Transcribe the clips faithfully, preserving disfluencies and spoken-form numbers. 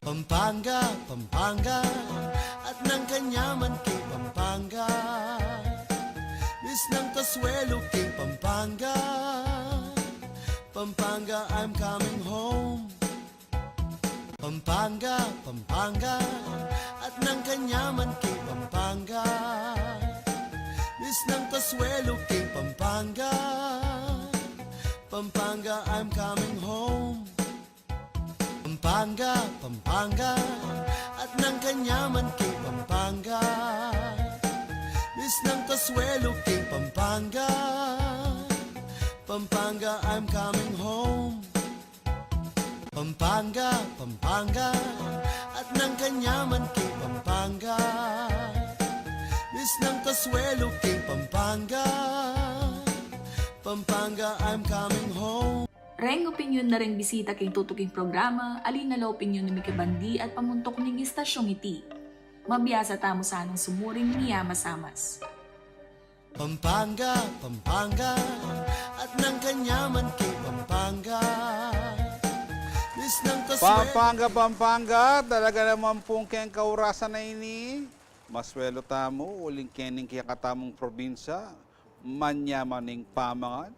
Pampanga, Pampanga, at nang kanyaman king Pampanga. Misnang kasuelo king Pampanga. Pampanga, I'm coming home. Pampanga, Pampanga, at nang kanyaman king Pampanga. Misnang kasuelo king Pampanga. Pampanga, I'm coming home. Pampanga, Pampanga, at nang kanyaman king Pampanga. Misnang kasuelo king Pampanga. Pampanga, I'm coming home. Pampanga, Pampanga, at nang kanyaman king Pampanga. Misnang kasuelo king Pampanga. Pampanga, I'm coming home. Reng opinyon na reng bisita king tutuking programa, ali na la opinyon ning mikibandi at pamuntuk ning istasyong iti. Mabiasa tamu sanang sumuring miyamasamas. Pampanga, Pampanga, at nang kanyaman king Pampanga. Misnang kasuelo. Pampanga, Pampanga, talaga naman pung keng kaurasan a ini, masuelo tamu uling kening kekatamung probinsya, manyaman ing pamangan,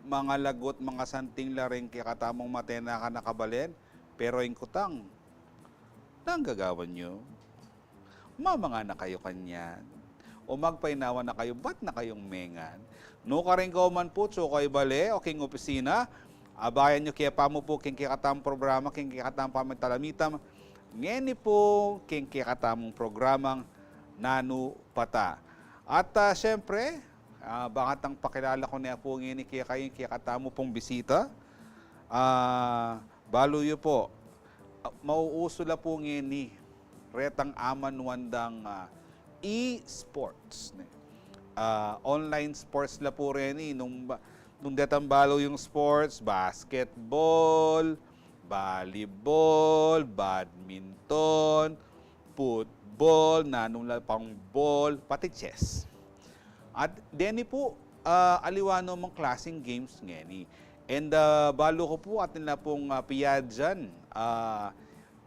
mangalagut, mangasanting la ring kekatamung matenakan a kabalen, pero ing kutang, nanu ing gagawan yu? Mamanga na kayu kanyan? O magpainawa na kayu, bat na kayung mengan? Nukarin kayu man pu, tsuka i bale o king opisina, abayan yu ke pamu pu king kekatamung programa, king kekatamung pamitalamita, ngeni pu king kekatamung programang Nanu Pata. At, ah, siyempre, ah, bang at ang pakilala ku ne pu ngeni kekayu ing kekatamu pung bisita. Ah, balu yu pu, ah, mauusu la pu ngeni retang amanuan dang, ah, e-sports, ne. Ah, online sports la pu reni, nung ba-, nung detang balu yung sports, basketball, volleyball, badminton, football, nanung la pang ball, pati chess. At deni pu, ah, aliwa no mang klaseng games ngeni. And, ah, balu ku pu, atin la pung, ah, piyadyan, ah,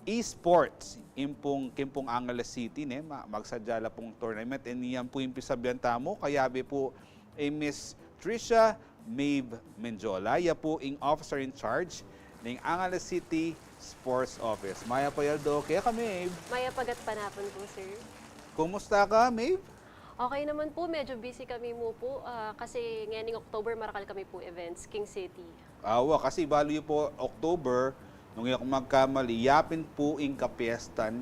e-sports, ing pung, king pung Angeles City, ne, ma-, magsadya la pung tournament. And yan pu ing pisabyan tamu, kayabe pu i Miss Trisha Maeve Mendiola, ya pu ing officer in charge ning Angeles City Sports Office. Mayap a aldo keka, Maeve. Mayap a gatpanapun pu, sir. Kumusta ka, Maeve? Okay naman pu, medyo busy kami mu pu, ah, kasi ngening October marakal kami pu events king city. Awa, kasi balu yu pu October, nung e ku magkamali, yapin pu ing kapiestan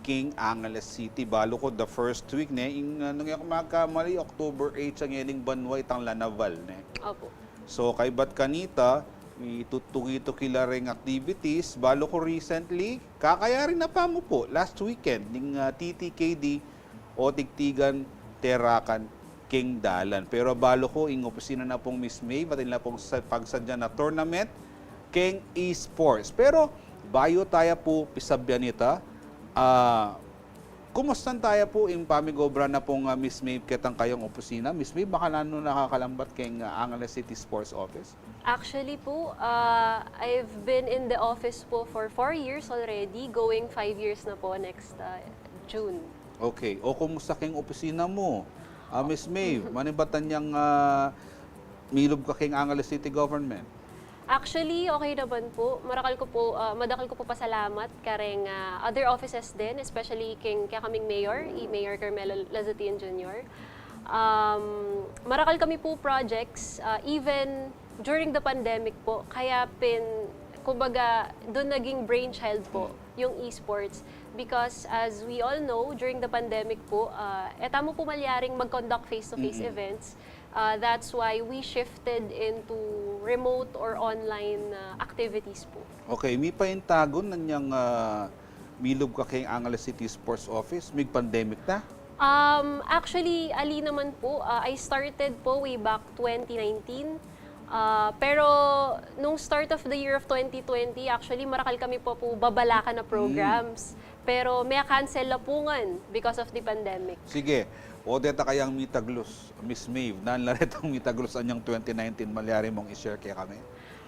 king Angeles City. Balu ku the first week, ne, ing, ah, nung e ku magkamali, October eight ya ngening banwa itang La Naval, ne. Opo. So, kaybat kanita, mitutuki-tuki la ring activities. Balu ku recently, kakayari na pamu pu, last weekend, ning, ah, T T K D o Tigtigan Terakan king dalan. Pero balu ku ing opisina na pung Miss Maeve, atin la pung sa-, pagsadya na tournament king e-sports. Pero bayu taya pu pisabyan ita, ah, kumustan taya pu ing pamigobra na pung, ah, Miss Maeve ketang kayung opisina? Miss Maeve, baka nanu nakakalambat king, ah, Angeles City Sports Office? Actually pu, ah, I've been in the office pu for four years already, going five years na pu next, ah, June. Okay. O, kumusta king opisina mu? Ah, Miss Maeve, manibat yang, ah, milub ka king Angeles City Government? Actually, okay naman pu. Marakal ku pu, ah, madakal ku pu pasalamat kareng, ah, other offices din, especially king, kekaming mayor, i Mayor Carmelo Lazatian Junior. Um, marakal kami pu projects, ah, even during the pandemic pu, kaya pin-, kumbaga, dun naging brainchild pu yung esports. Because as we all know, during the pandemic pu, ah, e tamu pu malyaring mag-conduct face-to-face events. Ah, that's why we shifted into remote or online, ah, activities pu. Okay, mipaintagun nang, ah, milub ka king Angeles City Sports Office, mig-pandemic na? Um, actually, ali naman pu, ah, I started pu way back twenty nineteen. Ah, pero nung start of the year of twenty twenty, actually, marakal kami pu pu babalakan na programs. Pero mea-cancel la pu ngan because of the pandemic. Sige. O, deta kayang mitaglus, Miss Maeve, nanu la retang mitaglus anyang twenty nineteen, malyari mung i-share kekami?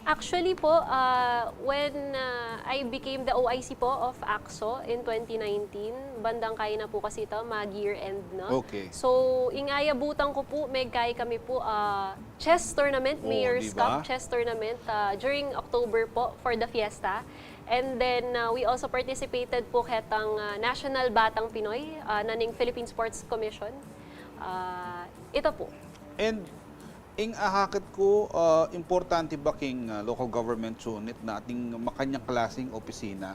Actually po, ah, when, ah, I became the O I C po of ACSO in twenty nineteen, bandang kaya na po kasi ito, mag-year end, no? Okay. So, ing ayabutan ko po, megkaya kami po, ah, chess tournament, oh, Mayor's di ba? Cup chess tournament, ah, during October po for the fiesta. And then, ah, we also participated po ketang, ah, National Batang Pinoy, ah, na ning Philippine Sports Commission. Ah, ito po. And ing akakit ku, ah, importante ba king, ah, local government unit na atin makanyang klaseng opisina?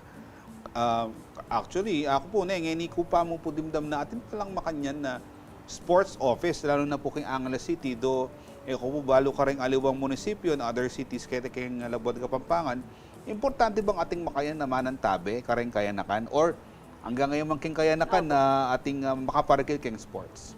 Ah, actually, aku pu ne, ngeni ku pa mu pu dimdam na atin palang makanyan na sports office, lalu na pu king Angeles City, do, e ku pu balu kareng aliwang munisipyu, and other cities, keti king Labuad Kapampangan, importante bang atin makanyan na manantabe kareng kayanakan, or anggang ngayon man king kayanakan, opo, na atin, ah, makaparikil king sports?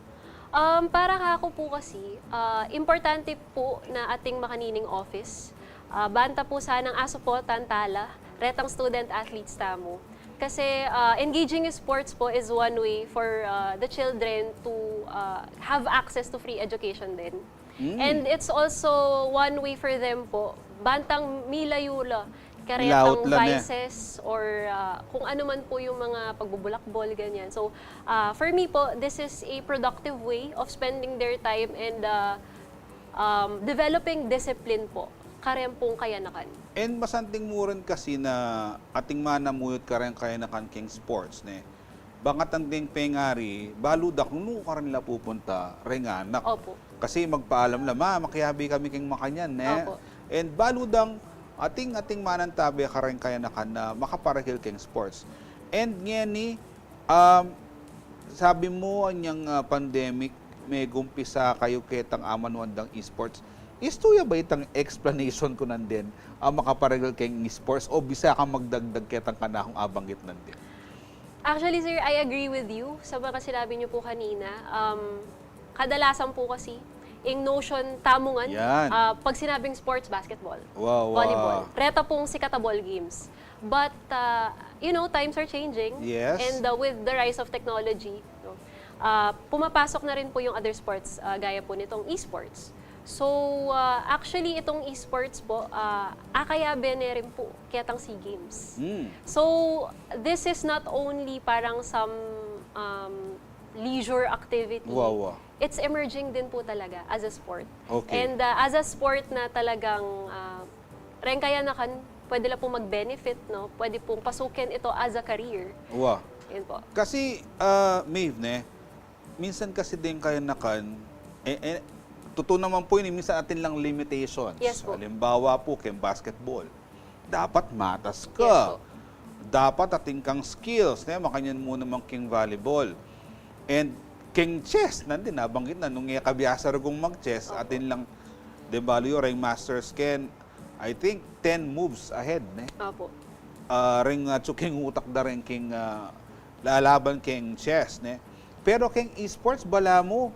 Um, para kaku pu kasi, ah, importante pu na atin makanining office. Ah, banta pu sanang asuportan tala retang student athletes tamu. Kasi, ah, engaging sports po is one way for, ah, the children to, ah, have access to free education din. Mm. And it's also one way for them po, bantang milayu la karetang, milaut la, ne, vices or, ah, kung ano man po yung mga pagbubulakbol, ganyan. So, ah, for me po, this is a productive way of spending their time and, ah, um, developing discipline po, kareng pung kayanakan. And masanting mu rin kasi na atin manamuyut kareng kayanakan king sports, ne? Bang atang deng pengari, balu daklu karin la pupunta reng anak. Opo. Kasi magpaalam la, "Ma, makiabe kami king makanyan," ne? Opo. And balu dang atin, atin manantabe kareng kayanakan na makaparikil king sports. And ngeni, um, sabi mu, anyang, ah, pandemic, megumpisa kayu ketang amanuan dang esports. Istu ya ba itang explanation ku nandin, ah, makaparikil king esports, o bisa kang magdagdag ketang kanakung abanggit nandin? Actually, sir, I agree with you sa mga sinabi niyo po kanina. Um, kadalasan po kasi, ing notion tamu ngan, yan, ah, pag sinabing sports, basketball, wow, wow, volleyball. Reta pong sikat a ball games. But, ah, you know, times are changing. Yes. And, ah, with the rise of technology, no, ah, pumapasok na rin po yung other sports, ah, gaya po nitong esports. So, ah, actually, itong esports po, ah, akayabe ne rin po ketang SEA Games. Mm. So, this is not only parang some, um, leisure activity. Wow, wow. It's emerging din po talaga as a sport. Okay. And, ah, as a sport na talagang, ah, reng kayanakan, pwede la po mag-benefit, no? Pwede pong pasukin ito as a career. Wa. Yun po. Kasi, ah, Maeve, ne, minsan kasi deng kayanakan, eh, eh, totoo naman po yun, eh, minsan atin lang limitations. Yes po. Halimbawa po, keng basketball, dapat matas ka. Yes po. Dapat atin kang skills, ne? Makanyan mu naman keng volleyball. And keng chess, nandin, nabanggit na, nung e ka biasa rugung mag-chess, opo, atin lang, de balu yu, reng masters ken, I think, ten moves ahead, ne? Opo. Ah, reng, ah, atsu keng utak da reng keng, ah, lalaban keng chess, ne? Pero keng esports, balamu,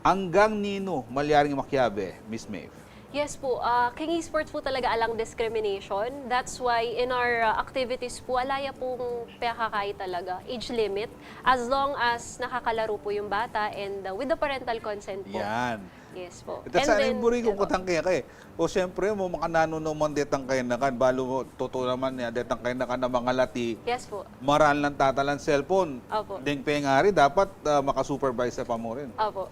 anggang ninu malyaring makiabe, Miss Maeve? Yes po. Ah, keng esports po talaga alang discrimination. That's why in our, ah, activities po, ala ya pong pekakait talaga, age limit, as long as nakakalaro po yung bata and, ah, with the parental consent po. Yan. Yes po. Ita. And sana then, yung buri kong, eto, kutang kaya kay. O, siyempre, mu makananu naman detang kayanakan, balu, totoo naman ya, detang kayanakan na mangalati. Yes po. Maraan lang tatalan cellphone. Opo. Deng pengari, dapat, ah, makasupervise ya pa mu rin. Opo.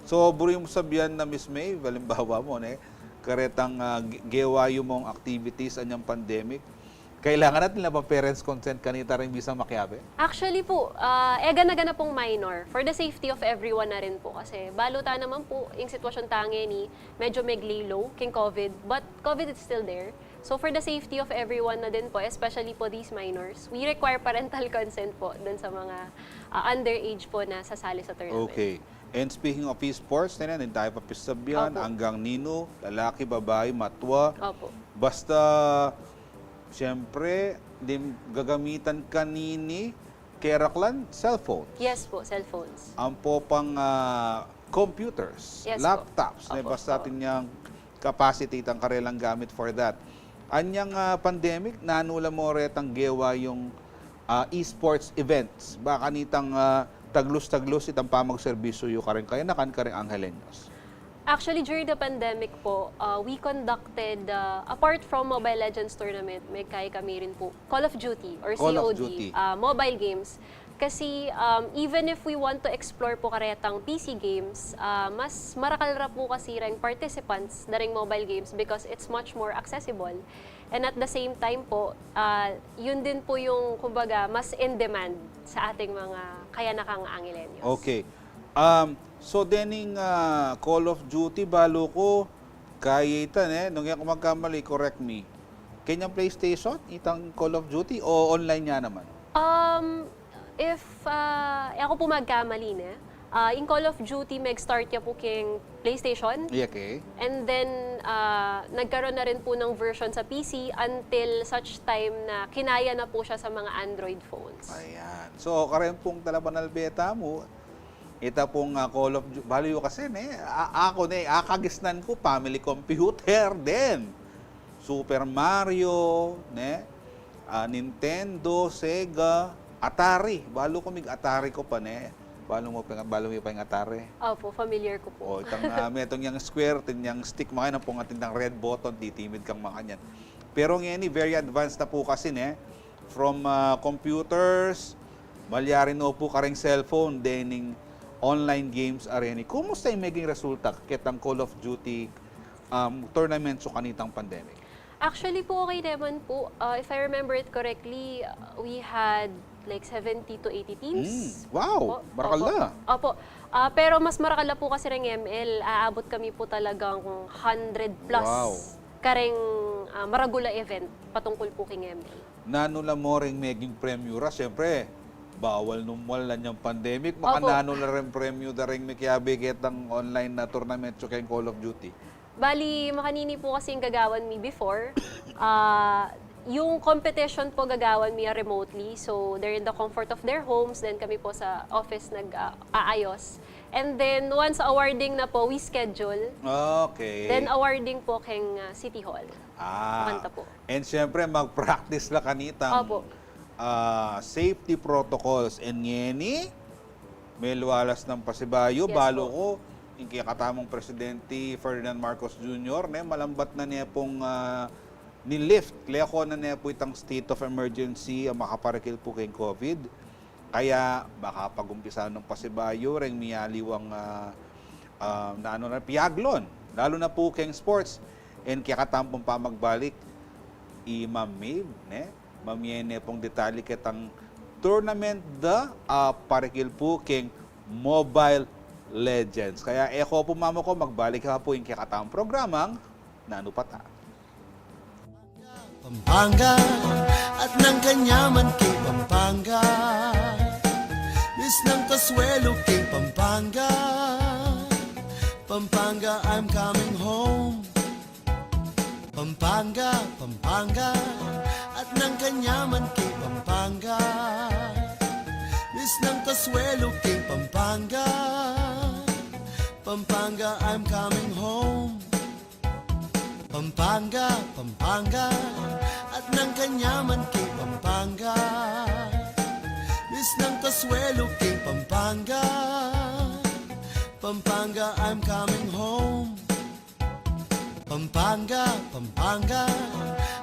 So, buri mu sabian na, Miss Maeve, halimbawa mu, ne, karetang, ah, ge-, gewa yu mung activities anyang pandemic, kailangan atin la pa parents' consent kanita rin bisa makiabe? Actually po, ah, e gana-gana pong minor. For the safety of everyone na rin po. Kasi balu ta naman po, ing sitwasyon ta ngeni, medyo meglay low keng COVID, but COVID is still there. So for the safety of everyone na din po, especially po these minors, we require parental consent po dun sa mga, ah, underage po na sasali sa tournament. Okay. And speaking of esports, ne, ne, nandin tayu pa pisabian, opo, anggang ninu, lalaki, babai, matwa. Opo. Basta, siyempre, deng gagamitan kanini, keraklan, cellphones. Yes po, cellphones. Ampo pang, ah, computers, yes po, laptops, ne, opo, basta, opo, atin yang capacity itang karelang gamit for that. Anyang, ah, pandemic, nanu la mu retang gewa yung, ah, esports events? Baka nitang, ah, taglus-taglus itang pamagserbisyu yu kareng kayanakan, kareng Angeleños. Actually, during the pandemic po, uh, we conducted, uh, apart from Mobile Legends tournament, may kay kami rin po Call of Duty or Call of C O D, Duty. Uh, mobile games. Kasi, um, even if we want to explore po karetang P C games, uh, mas marakal ra po kasi reng participants da reng mobile games because it's much more accessible. And at the same time po, uh, yun din po yung, kumbaga, mas in demand sa ating mga kayanakang Angileños. Okay. Um, so, dening, ah, Call of Duty, balu ku, kaya ita, ne? Nung e ku magkamali, correct me. Keng PlayStation, itang Call of Duty, o online ya naman? Um, if, ah, e ku po magkamali, ne? Ah, ing Call of Duty, mag-start ya po keng PlayStation. Yeah, okay. And then, ah, nagkaroon na rin po ng version sa P C until such time na kinaya na po siya sa mga Android phones. Ayan. So, kareng pung talapanalbe tamu, ita pung, ah, Call of Duty, balu yu kasi, ne, a-, aku, ne, akagisnan ku, family computer din. Super Mario, ne, ah, Nintendo, Sega, Atari. Balu ku mig-Atari ku pa, ne. Balu mu pa, balu mu pa ing Atari? Opo, familiar ku po. O, itang, ah, metung yang square, atin yang stick, makanyan pung atin yang red button, titimid kang makanyan. Pero ngeni, very advanced na pu kasi, ne. From, ah, computers, malyari no pu kareng cellphone, dening online games a reni. Kumusta ing meging resulta ketang Call of Duty, um, tournament so kanitang pandemic? Actually po, okay naman po. Uh, if I remember it correctly, uh, we had like seventy to eighty teams. Mm, wow! Opo, marakal opo. Na. Opo. Ah, pero mas marakal na po kasi reng M L, aabot kami po talagang hundred plus. Wow. Kareng, ah, maragul a event patungkul po keng M L. Nanu la mo reng meging premyu ra? Siyempre, bawal nung wala nang pandemic. Maka opo. Nanu la reng premyu da reng mekiabe ketang online na tournament so keng Call of Duty? Bali, makanini po kasi yung gagawan mi before. Ah, yung competition po gagawan mi remotely. So, they're in the comfort of their homes. Then kami po sa office nag, ah, aayos. And then, once awarding na po, we schedule. Okay. Then awarding po keng, ah, City Hall. Ah. Makanta po. And siyempre, mag-practice la kanitang, opo, ah, safety protocols. And ngeni, melualas nang pasibayu, yes, balu po. Ku, ing kekatamung Presidente Ferdinand Marcos Junior, ne, malambat na ne pung, ah, ni-lift, leko na ne pu itang state of emergency a makaparikil pu keng COVID. Kaya makapag-umpisa nung pasibayu reng miyaliwang, ah, ah, nanu na, piaglon, lalu na pu keng sports. And kekatamung pamagbalik, i Ma'am Maeve, ne? Mamie ne pung detalye ketang tournament da, ah, parikil pu keng Mobile Legends. Kaya e ko pu mamako, magbalik ya pu ing kekatamung programang Nanu Pa Ta. Pampanga, at nang kanyaman king Pampanga. Misnang kasuelo king Pampanga. Pampanga, I'm coming home. Pampanga, Pampanga, at nang kanyaman king Pampanga. Misnang kasuelo king Pampanga. Pampanga, I'm coming home. Pampanga, Pampanga, at nang kanyaman king Pampanga. Misnang kasuelo king Pampanga. Pampanga, I'm coming home. Pampanga, Pampanga,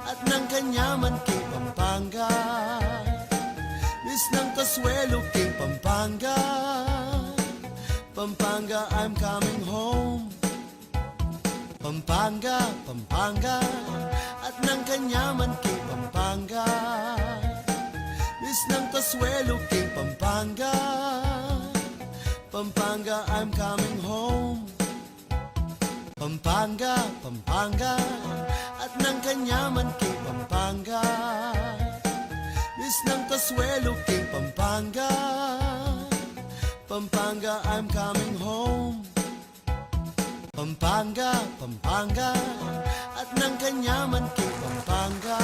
at nang kanyaman king Pampanga. Misnang kasuelo king Pampanga. Pampanga, I'm coming home. Pampanga, Pampanga, at nang kanyaman king Pampanga. Misnang kasuelo king Pampanga. Pampanga, I'm coming home. Pampanga, Pampanga, at nang kanyaman king Pampanga. Misnang kasuelo king Pampanga. Pampanga, I'm coming home. Pampanga, Pampanga, at nang kanyaman king Pampanga.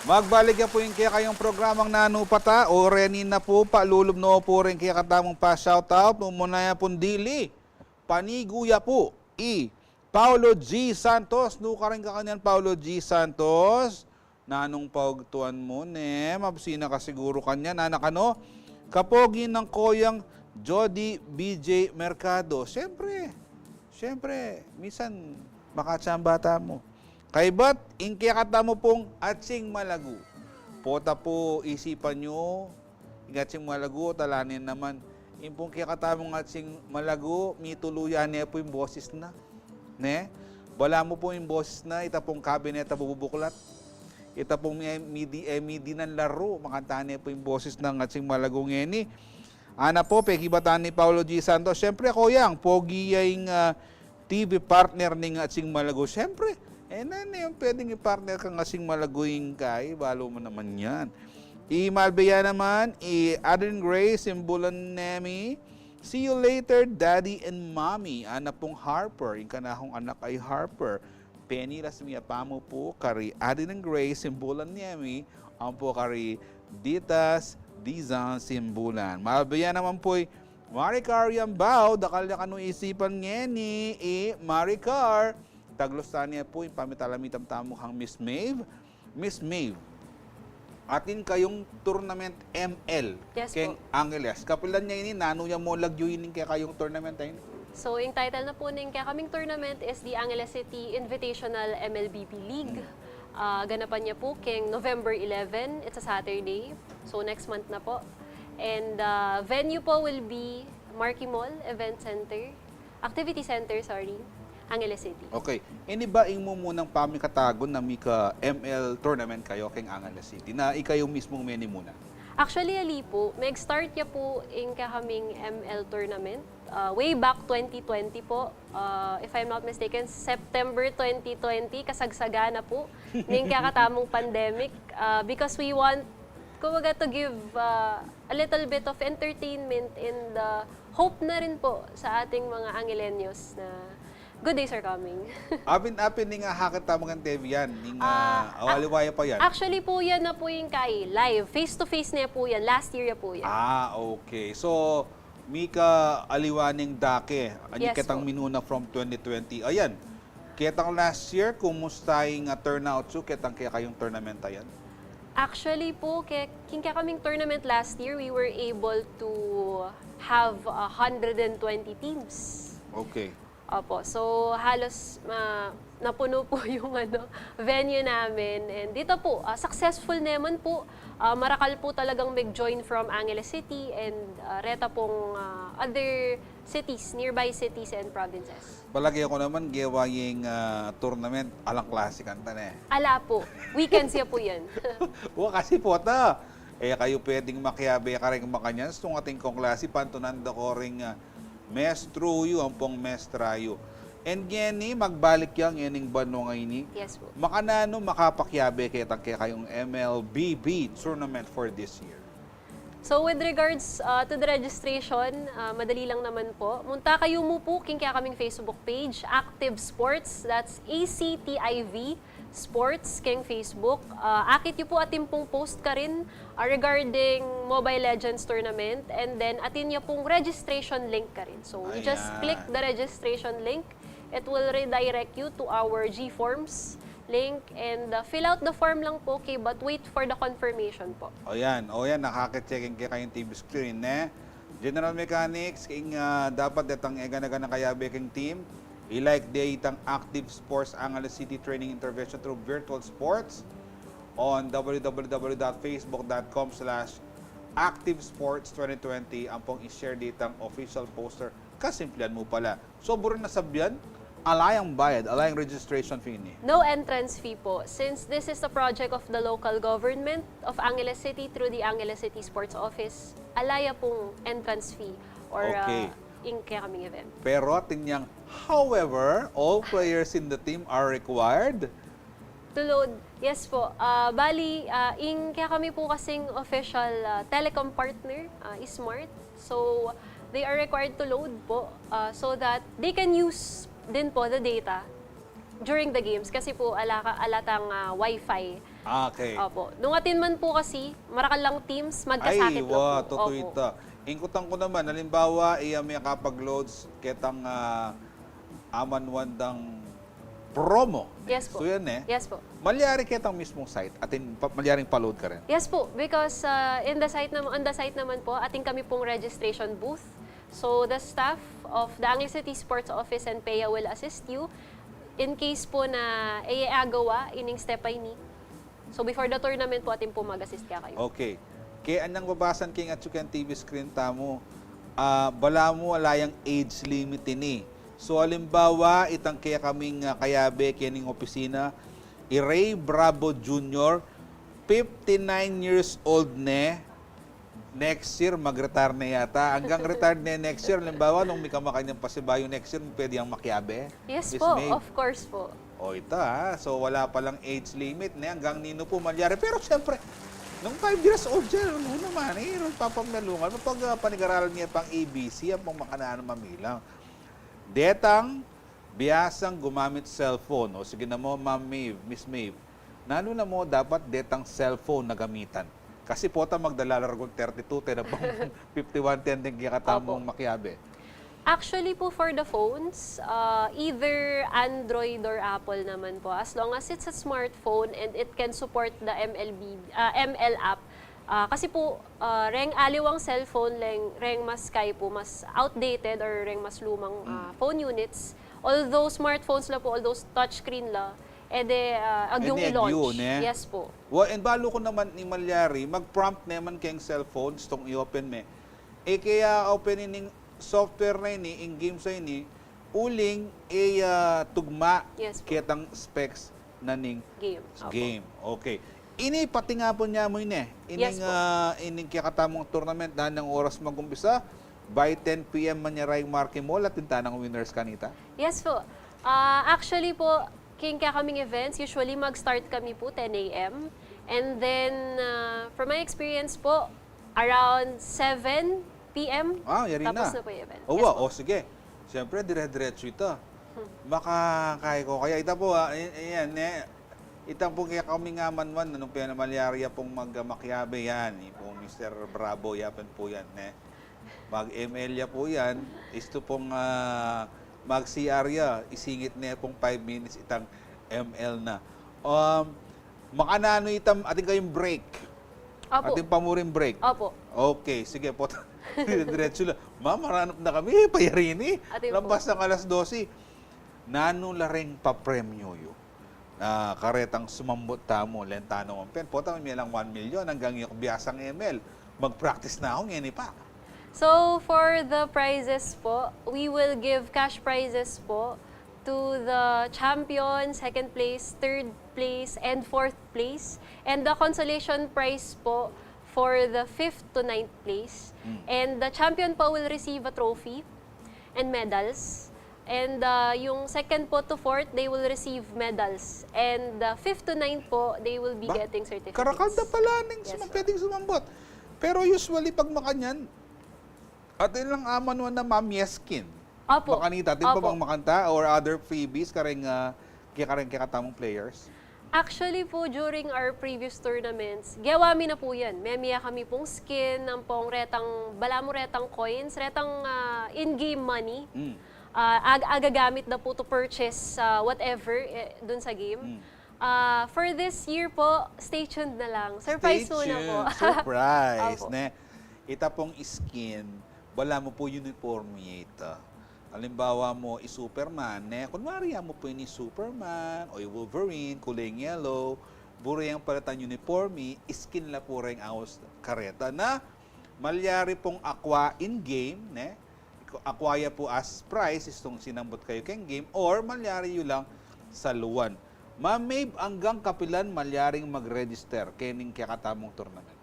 Magbalik ya pu ing kekayung programang Nanu Pa Ta, o reni na pu, palulub no pu ring kekatamung pa-shoutout, mumuna ya pung dili, panigu ya pu i Paulo G Santos, nukarin ka kanyan, Paulo G Santos. Nanung paugtuan mu ne, mabsi na ka siguru kanyan, nanu kanu, kapogi nang koyang Jody B J Mercado. Siyempre, Siyempre, minsan, makatsa ing bata mu. Kaybat, ing kekatamu pung atsing malagu. Pota pu isipan yu, ing atsing malagu, tala ne naman. Ing pung kekatamung atsing malagu, mituluyan ne pu ing boses na. Ne? Balamu pu ing boses na, ita pung kabineta bububuklat. Ita pung mi-, midi-, eh, midinan laru, makantan ne pu ing boses nang atsing malagu ngeni. Ana pu, pekibatan ni Paulo G Santos, siyempre, kuyang, pogi ya ing, ah, T V partner ning atsing malagu. Siyempre, e na, e na ing pwedeng i-partner kang atsing malagu ing kai, balu mu naman yan. I Malbia naman, i Adrian Grace, ing bulan nemi, "See you later, Daddy and Mommy." Ana pung Harper, ing kanakung anak ay Harper. Penny, las mia pa mu pu kari Adrian Grace, ing bulan nemi, ampo kari Ditas Dizan, ing bulan. Malbia naman pu, i Maricar Yambao, dakal ya kanu isipan ngeni, i Maricar. Taglusan ne pu ing pamitalamitam tamu kang Miss Maeve. Miss Maeve, atin kayung tournament M L Yes keng po. Angeles. Kapilan ya ini, nanu ya mu lagyu ining kekayung tournament a ini? So, ing title na po ning kekaming tournament is the Angeles City Invitational M L B B League. Hmm. Ah, ganapan ya po keng November eleven. It's a Saturday. So, next month na po. And, ah, venue po will be Marquee Mall Event Center. Activity Center, sorry. Angeles City. Okay. Ini ba ing mumunang pamikatagun na mika M L tournament kayu keng Angeles City? Na ikayu mismung meni muna? Actually, ali po, meg-start ya po ing kekaming M L tournament, ah, way back twenty twenty po. Ah, if I'm not mistaken, September twenty twenty, kasagsagan na po ning kekatamung pandemic, ah, because we want, kumbaga, to give, ah, a little bit of entertainment and, ah, hope na rin po sa ating mga Angileños na good days are coming. Apin, apin ning, ah, hakit tamu kang T V yan, ning, ah, ah, aliwa ya pa yan? Actually po, yan na po ing kai, live. Face to face na po yan. Last year ya po yan. Ah, okay. So, mika aliwa ning dake, ani Yes ketang po. minuna from twenty twenty. Ayan. Ketang last year, kumusta ing, ah, turnout yu ketang kekayung tournament a yan? Actually po, ke-, king kekaming tournament last year, we were able to have a hundred and twenty teams. Okay. Opo. So, halos ma-, napuno po yung, ano, venue namin. And dito po, ah, successful naman po. Ah, marakal po talagang mag-join from Angeles City and, ah, reta pong, ah, other cities, nearby cities and provinces. Palage ku naman, gewa yeng, ah, tournament, alang klase kanita ne. Ala po. Weekends ya po yan. Wa, kasi pota, e kayu pwedeng makiabe kareng makanyan, nung atin kung klase, pantunan da ko ring, ah, mestru yu, ampong mestra yu. And ngeni, magbalik ya ngening banua ngeni. Yes po. Makananu makapakiabe ketang kekayung M L B B tournament for this year? So, with regards, uh, to the registration, uh, madali lang naman po. Munta kayu mu po king kekaming Facebook page, Active Sports, that's A C T I V Sports, keng Facebook. Uh, akit yu po atin pong post karin, uh, regarding Mobile Legends Tournament, and then atin ya pong registration link karin. So, you just Ayan. click the registration link, it will redirect you to our G Forms link and, uh, fill out the form lang po, okay, but wait for the confirmation po. O yan, o yan, nakaka-check in kekayung T V screen, ne? General Mechanics, king, ah, dapat detang egana-gana kayabe keng team, i-like de itang Active Sports Angeles City Training Intervention through Virtual Sports on W W W dot facebook dot com slash active sports twenty twenty, ampong i-share de itang official poster. Kasimplian mu pala. So, burin na sabyan, ala yang bayad, ala yang registration fee ini? No entrance fee po. Since this is a project of the local government of Angeles City through the Angeles City Sports Office, ala ya pong entrance fee or, Okay. uh, ing kekaming event. Pero atin yang, however, all players in the team are required To load, yes po. Ah, bali, ah, ing kekami po kasing official, ah, telecom partner, ah, is Smart. So, they are required to load po, ah, so that they can use din po the data during the games kasi po ala ka-, ala tang, ah, wifi. Ah, okay. Opo. Nung atin man po kasi, marakal lang teams, magkasakit Ay, lang wa, po. Tutu Opo. ita. Ing kutang ku naman, halimbawa, iya mekapag-loads ketang, ah, aman wandang promo. Yes po. So, yan eh. Yes po. Malyari ketang mismung site, atin pa-, malyaring pa-load karin? Yes po, because, uh, in the site nam-, on the site naman po, atin kami pong registration booth. So, the staff of the Angeles City Sports Office and PEA will assist you in case po na e ye agawa ining step a ini. So, before the tournament po, atin po mag-assist kekayu. Okay. Kaya anyang babasan keng atsu keng T V screen tamu, ah, balamu ala yang age limit ini. So, alimbawa, itang kekaming, ah, kayabe kening opisina, i Ray Bravo Junior, fifty-nine years old ne, next year, mag-retire ne yata. Anggang retire ne next year, alimbawa, nung mika makanyang pasibayu next year, pwede yang makiabe? Yes Miss po, Maeve? Of course po. O, ita, ha? So, wala palang age limit, ne? Anggang ninu pu malyari. Pero, siyempre, nung five years old siya, ano naman, eh, papamyalungan, mapag, ah, panigaralan niya pang A B C, ang pang makananu mamilang. Detang biasang gumamit cellphone. O, sige na mu, Ma'am Maeve, Miss Maeve. Nanu na mu dapat detang cellphone na gamitan? Kasi pota magdala la ragul thirty-two, ten na pang fifty-one, ten deng kekatamung Opo. makiabe. Actually po, for the phones, uh, either Android or Apple naman po, as long as it's a smartphone and it can support the M L B, uh, M L app. Uh, kasi po, uh, reng aliwang cellphone, reng, reng mas kayi po, mas outdated or reng mas lumang, uh, Mm. phone units, although smartphones la po, although touchscreen la, e de, uh, agyung Ene agyu, i-launch. ne? Yes po. Wa, and balu ku naman ing malyari, mag-prompt ne man keng cellphone, itang i-open me. E kaya open ining software na ini, ing games a ini, uling e, ah, tugma Yes po. ketang specs na ning Game. Opo. game. Okay. Ini pati nga pu nya mu ini, Yes ining, po. ah, ining kekatamung tournament, nanu nang oras mag-umpisa? By ten P M man ya reng marquee mall, atin tanang winners kanita? Yes po. Ah, actually po, king kekaming events, usually mag-start kami po ten A M. And then, ah, from my experience po, around seven P M, Ah, yari tapos na. na po yung event. O, Yes wa, po. o, sige. Siyempre, dire-diretso ita. Hmm. Makakay ko. Kaya ita pu, ah, i-, ayan, ne, ita pu kaya kami nga manwan, nung pena malyari ya pung mag-, ah, makiabe yan, i pu Mister Bravo, yapin pu yan, ne. Mag-M L ya pu yan, istu pung, ah, mag-C R ya, isingit ne pung five minutes itang M L na. Um, makananu ita, atin kayung break? Opo. Atin pa muring break? Opo. Okay, sige po. Diretso la. Ma, maranap na kami, eh, payari ini. Atin po. Lampas ng alas dose. Nanu la reng papremyu yu? Ah, karetang sumambut tamu, lentano man pen. Pota, mie lang one million, anggang yu biasang M L. Mag-practice na ku ngeni pa. So, for the prizes po, we will give cash prizes po to the champion, second place, third place, and fourth place. And the consolation prize po for the fifth to ninth place. Mm. And the champion po will receive a trophy and medals. And, uh, yung second po to fourth, they will receive medals. And, uh, fifth to ninth po, they will be Ba, getting certificates. Karakal da pala ning Yes suma-, po. pwedeng sumambut. Pero usually, pag makanyan, atin lang amanwan na Ma'am Yeskin. Opo. Makanita, atin pa Opo. bang makanta or other freebies kareng, ah, kaya kareng kekatamung players? Actually po, during our previous tournaments, gewa mi na po yan. Memie kami pung skin, ampong retang, balamu retang coins, retang, ah, in-game money. Mm. Ah, ag-, agagamit na po to purchase, ah, whatever, eh, dun sa game. Mm. Ah, for this year po, stay tuned na lang. Surprise Stay muna po. tuned. Surprise, Opo. ne? Ita pung skin, balamu pu uniforme ita. Alimbawa mu, i Superman, ne? Kunwari, amu pu ini Superman, o i Wolverine, kulay yellow, buri yang palit ing uniforme, skin la pu reng aus kareta na, malyari pung akua in-game, ne? Akua ya pu as prize, istung sinambut kayu keng game, or malyari yu lang saluan. Ma'am Maeve, anggang kapilan malyaring mag-register kening kekatamung tournament?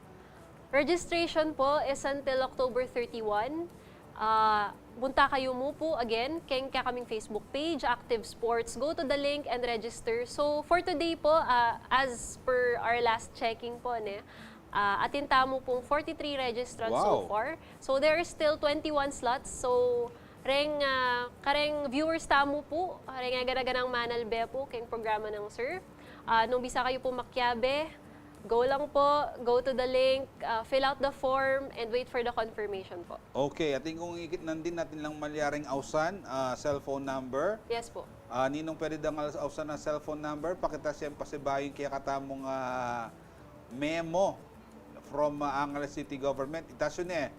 Registration po is until October thirty-one. Ah, punta kayu mu po, again, keng kekaming Facebook page, Active Sports. Go to the link and register. So, for today po, ah, as per our last checking po, ne, ah, atin tamu pung forty-three registrants so Wow. far. So, there are still twenty-one slots. So, reng, ah, kareng viewers tamu po, reng agad-agad nang manalbe po keng programa nang Sir. Ah, nung bisa kayu po makiabe, go lang po, go to the link, ah, fill out the form, and wait for the confirmation po. Okay, atin kung ikit nandin, atin lang malyaring ausan, ah, cellphone number. Yes po. Ah, ninung pwede dang ausan ing cellphone number? Pakit ta siyang pasibayu ing kekatamung, ah, memo from, ah, Angeles City Government. Ita su ne.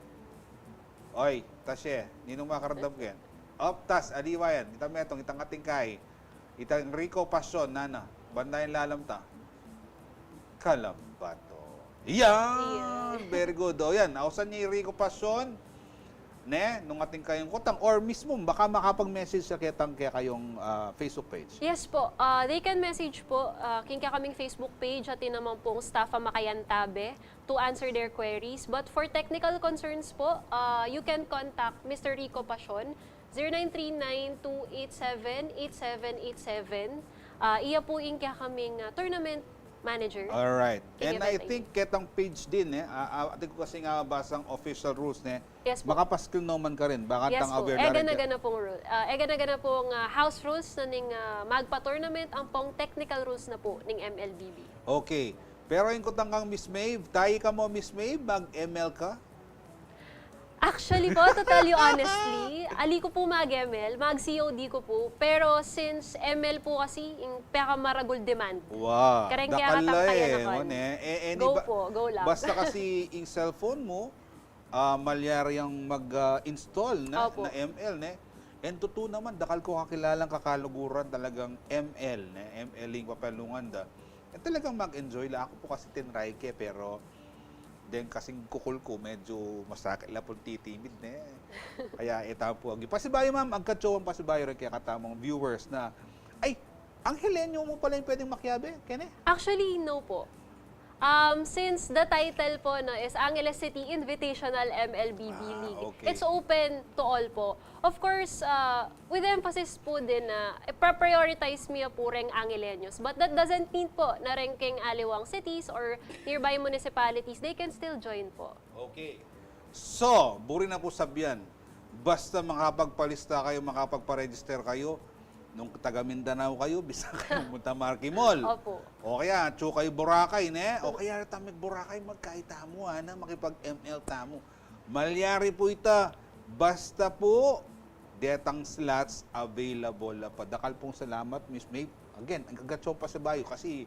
Oy, tasye, ninung makaramdam ken? Op, tas, aliwa yan. Ita metung, itang ating kai. Itang Rico Passion, nana. Banda yung lalam ta. Kalambato. Yan! Yan. Very good. O yan, ausan ye i Rico Passion. Ne, nung atin kayung kutang, or mismo, baka makapag-message sa ketang kekayung, ah, Facebook page. Yes po. Ah, they can message po, ah, king kekaming Facebook page, atin naman pong staff a makayantabe to answer their queries. But for technical concerns po, ah, you can contact Mister Rico Passion, zero nine three nine two eight seven eight seven eight seven. Ah, iya po ing kekaming, ah, tournament manager. Alright. Sige, And I Tatay. think ketang page din, eh. Ah, ah, atin ku kasi nga basang official rules, ne? Yes po. Makapaskil naman ka rin. Baka Yes tang po. aware na Ega rin na ka. gana pong rule. Ah, ega na gana pong, ah, house rules na ning, ah, magpa-tournament, ang pong technical rules na po ning M L B B. Okay. Pero yung kutang kang Miss Maeve, tayi ka mo, Miss Maeve, mag-M L ka? Actually po, to tell you honestly, ali ko po mag-M L, mag-C O D ko po. Pero since M L po kasi, yung pekamaragul demand. Wow. Kareng kaya Dakal katang la kaya eh, na kan. one eh. Eh, any Go ba- po, go lang. Basta kasi yung cellphone mo, ah, malyari yang mag, ah, install na, Opo. na M L, ne? And tutu naman, dakal ko kakilalang kakaluguran talagang M L, ne? M L yung papalungan da. And talagang mag-enjoy la. Ako po kasi tinry ke, pero deng kasing kukul ko, medyo masakit la pong titimid, ne? Kaya ita po, agi. Pasibayu, ma'am, agkatsu pang pasibayu rin kekatamung viewers na, ay, Angelenyo mu pala yung pwedeng makiabe, kene? Actually, no po. Um, since the title po, no, is Angeles City Invitational M L B B Ah, League, okay. it's open to all po. Of course, uh, with emphasis po din na ipa-prioritize mi ya po reng Angeleños. But that doesn't mean po na reng keng aliwang cities or nearby municipalities, they can still join po. Okay. So, buri na po sabian, basta makapagpalista kayo, makapagpa-register kayo, nung taga Mindanao kayo, bisa kayo pumunta Marquee Mall. Opo. O kaya, atsu kayo Boracay, ne? O kaya, tamig Boracay, magkaita mu, ana, makipag-M L tamu. Malyari po ita, basta po, detang slots available la pa. Dakal pong salamat, Miss Maeve. Again, agkatsu pang pasibayu kasi,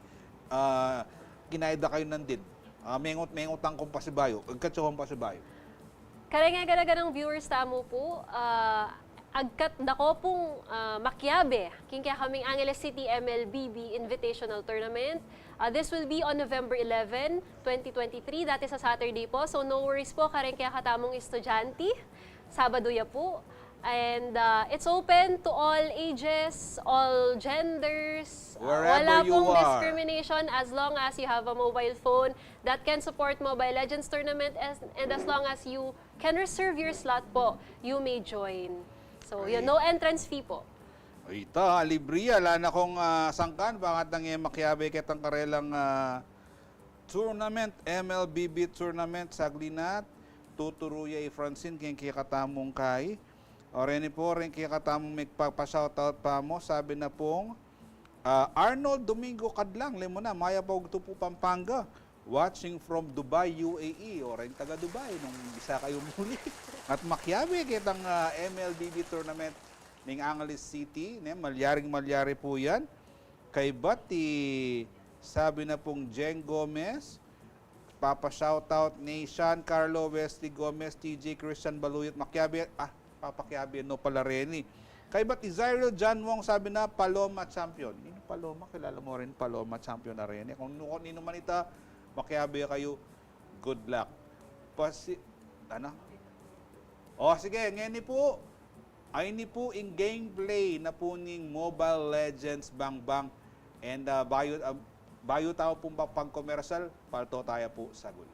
ah, kinayad da kayo nandin. Ah, mengut-mengutan kong pasibayu, agkatsu pang pasibayu. Kareng gana-ganang viewers tamu po, ah, agkat da ko pong, ah, makiabe king kekaming Angeles City M L B B Invitational Tournament. Ah, this will be on November eleven, twenty twenty-three. That is a Saturday po. So, no worries po, kareng kekatamung estudyante. Sabado ya po. And, uh, it's open to all ages, all genders. Uh, Wherever wala you pong are. discrimination as long as you have a mobile phone that can support Mobile Legends tournament as, and as long as you can reserve your slot po, you may join. So, yun, Ay. no entrance fee po. Ay, ita, libre ya. Ala na kong, ah, sangkan, bakit nang, eh, makiabe ketang karelang, ah, tournament, M L B B tournament, saglit na. Tuturu ya i Francine, keng kekatamung kai. O, reni po, reng kekatamung migpapa-shoutout pa mo, sabi na pong, ah, Arnold Domingo Cadlang, Lemona, mayap a ugtu pu Pampanga. Watching from Dubai, U A E. O, reng taga Dubai, nung bisa kayo muli. At makiabe ketang, ah, M L B B tournament ning Angeles City, ne, malyaring malyari po yan. Kaybat i, sabi na pong Jeng Gomez, papa-shoutout ne Sean Carlo, Wesley Gomez, T J Christian Baluyot, makiabe, ah, papakiabe, no pala reni. Kaybat i Zyril John Wong, sabi na, Paloma Champion. Ninu Paloma? Kilala mo rin, Paloma Champion na reni. Kung nu-, kung ninu man ita, makiabe kayo, good luck. Pasi-, ano? O, sige, ngeni po, ayni po ing gameplay na po ning Mobile Legends Bang Bang. And, ah, bayu, ah, bayu tamu pong magpag-commercial, palto taya po sagul.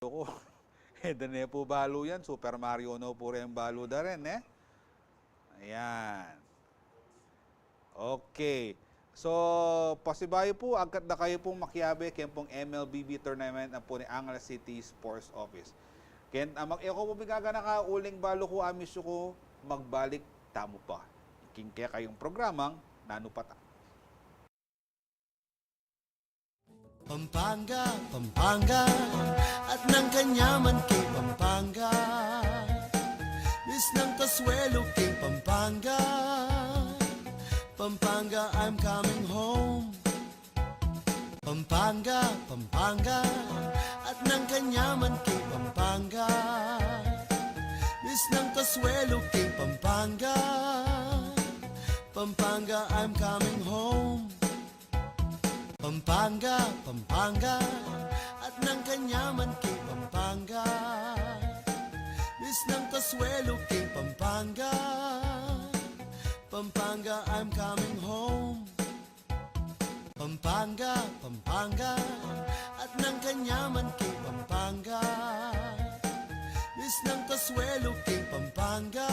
Ko. E, da ne po balu yan. Super Mario no po rin balu da rin, eh. Ayan. Okay. So, pasibayu po, agkat da kayo pong makiabe, ken pong M L B B tournament na po ni Angeles City Sports Office. Ken, ah, mag-, e ko po bigaganaka uling balu ko, amis ko, magbalik tamu pa. King kekayung programang, Nanu Pa Ta. Pampanga, Pampanga, at nang kanyaman kay Pampanga. Misnang tas Suelo king Pampanga, Pampanga, I'm coming home. Pampanga, Pampanga, at nang kanyaman king Pampanga. Misnang kasuelo king Pampanga, Pampanga, I'm coming home. Pampanga, Pampanga, at nang kanyaman king Pampanga. Misnang kasuelo king Pampanga, Pampanga, I'm coming home. Pampanga, Pampanga, at nang kanyaman king Pampanga. Misnang kasuelo king Pampanga,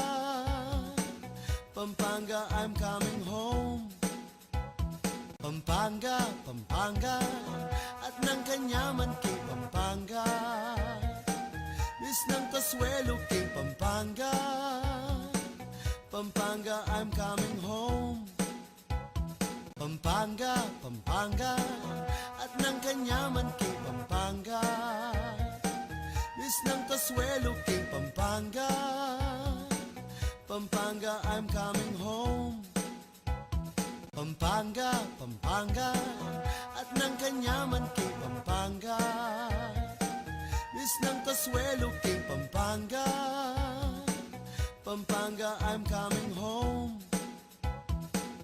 Pampanga, I'm coming home. Pampanga, Pampanga, at nang kanyaman king Pampanga. Misnang kasuelo king Pampanga, Pampanga, I'm coming home. Pampanga, Pampanga, at nang kanyaman king Pampanga. Misnang kasuelo king Pampanga, Pampanga, I'm coming home. Pampanga, Pampanga, at nang kanyaman king Pampanga. Misnang kasuelo king Pampanga, Pampanga, I'm coming home.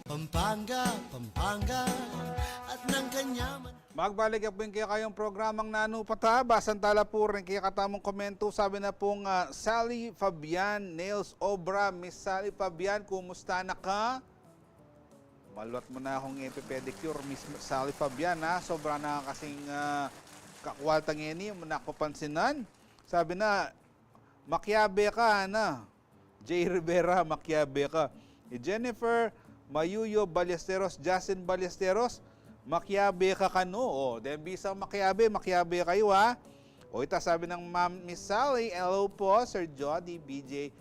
Pampanga, Pampanga, at nang kanyaman. Magbalik ya pu ing kekayung programang Nanu pa ta, basan tala pu rin kekatamung komento, sabi na pung, ah, Sally Fabian, Nails Obra, Miss Sally Fabian, kumusta na ka? Maluat mu na kung ipe-pedicure, Miss Sally Fabian, ha? Sobra na kasing, ah, kakwal ta ngeni, mu na ku pansinan. Sabi na, makiabe ka, ana. Jay Rivera, makiabe ka. I Jennifer Mayuyo Ballesteros, Justin Ballesteros, makiabe ka kanu. O, den bisang makiabe, makiabe kayu, ha? O, ita sabi nang Ma'am Miss Sally, "Hello po, Sir Jody, B J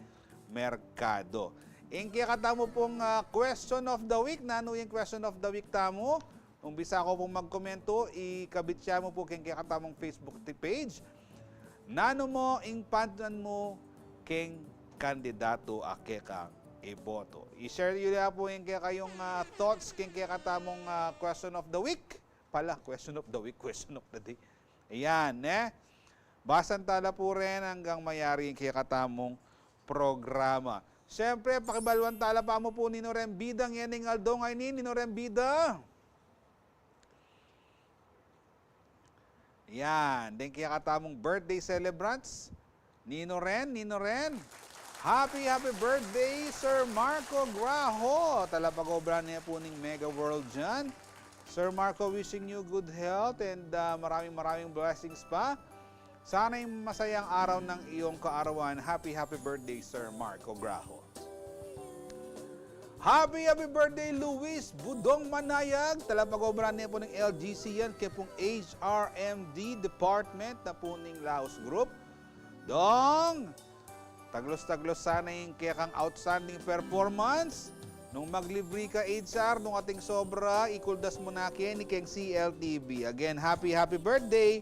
Mercado." Ing kekatamu pung, ah, question of the week, nanu ing question of the week tamu? Umpisa ku pung magkomento, ikabit ya mu pu keng kekatamung Facebook ti-, page. Nanu mu ing pantanan mu keng kandidatu a kekang iboto? I-share yu la pu ing kekayung, ah, thoughts keng kekatamung, ah, question of the week. Pala, question of the week, question of the day. Ayan, ne? Basan tala pu rin anggang mayari ing kekatamung programa. Siyempre, pakibaluan tala pa mu pu ninu ring bida ngening aldo ngeni, ninu ring bida. Yan, deng kekatamung birthday celebrants. Ninu rin, ninu rin. Happy, happy birthday, Sir Marco Graho. Talapag-obra ne pu ning Mega World dyan. Sir Marco, wishing you good health and, ah, maraming, maraming blessings pa. Sana'y masayang araw ng iyong kaarawan. Happy, happy birthday, Sir Marco Graho. Happy, happy birthday, Luis Budong Manayag. Talapag-obra ne pu ning L G C yan, kaya pung H R M D department na pu ning Laos Group. Dong, taglus-taglus sana ing kekang outstanding performance. Nung maglibri ka, H R, nung ating sobra, ikuldas mu na keni keng C L T V. Again, happy, happy birthday,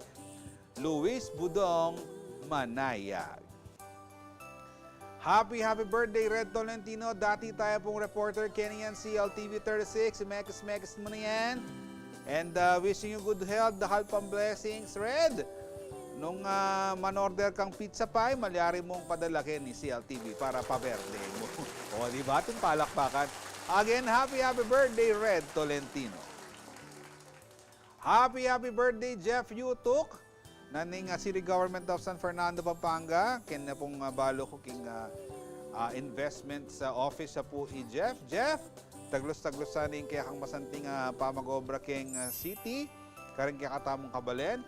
Luis Budong Manayag. Happy, happy birthday, Red Tolentino. Dati taya pung reporter keni yan, C L T V thirty-six. Mekis-mekis mu na yan. And, uh, wishing you good health, dahal pang blessings, Red. Nung, uh, man-order kang pizza pie, malyari mung padala keni C L T V para pa-birthday mu. O, di ba? Ating palakpakan. Again, happy, happy birthday, Red Tolentino. Happy, happy birthday, Jeff Yutuk. Nani ning, ah, City Government of San Fernando, Pampanga, keni na pung, ah, balu ku king, ah, ah, investment sa office a pu i Jeff. Jeff, taglus-taglus sana ing kekang masanting, ah, pamag-obra keng, ah, city, karing kekatamung kabalen.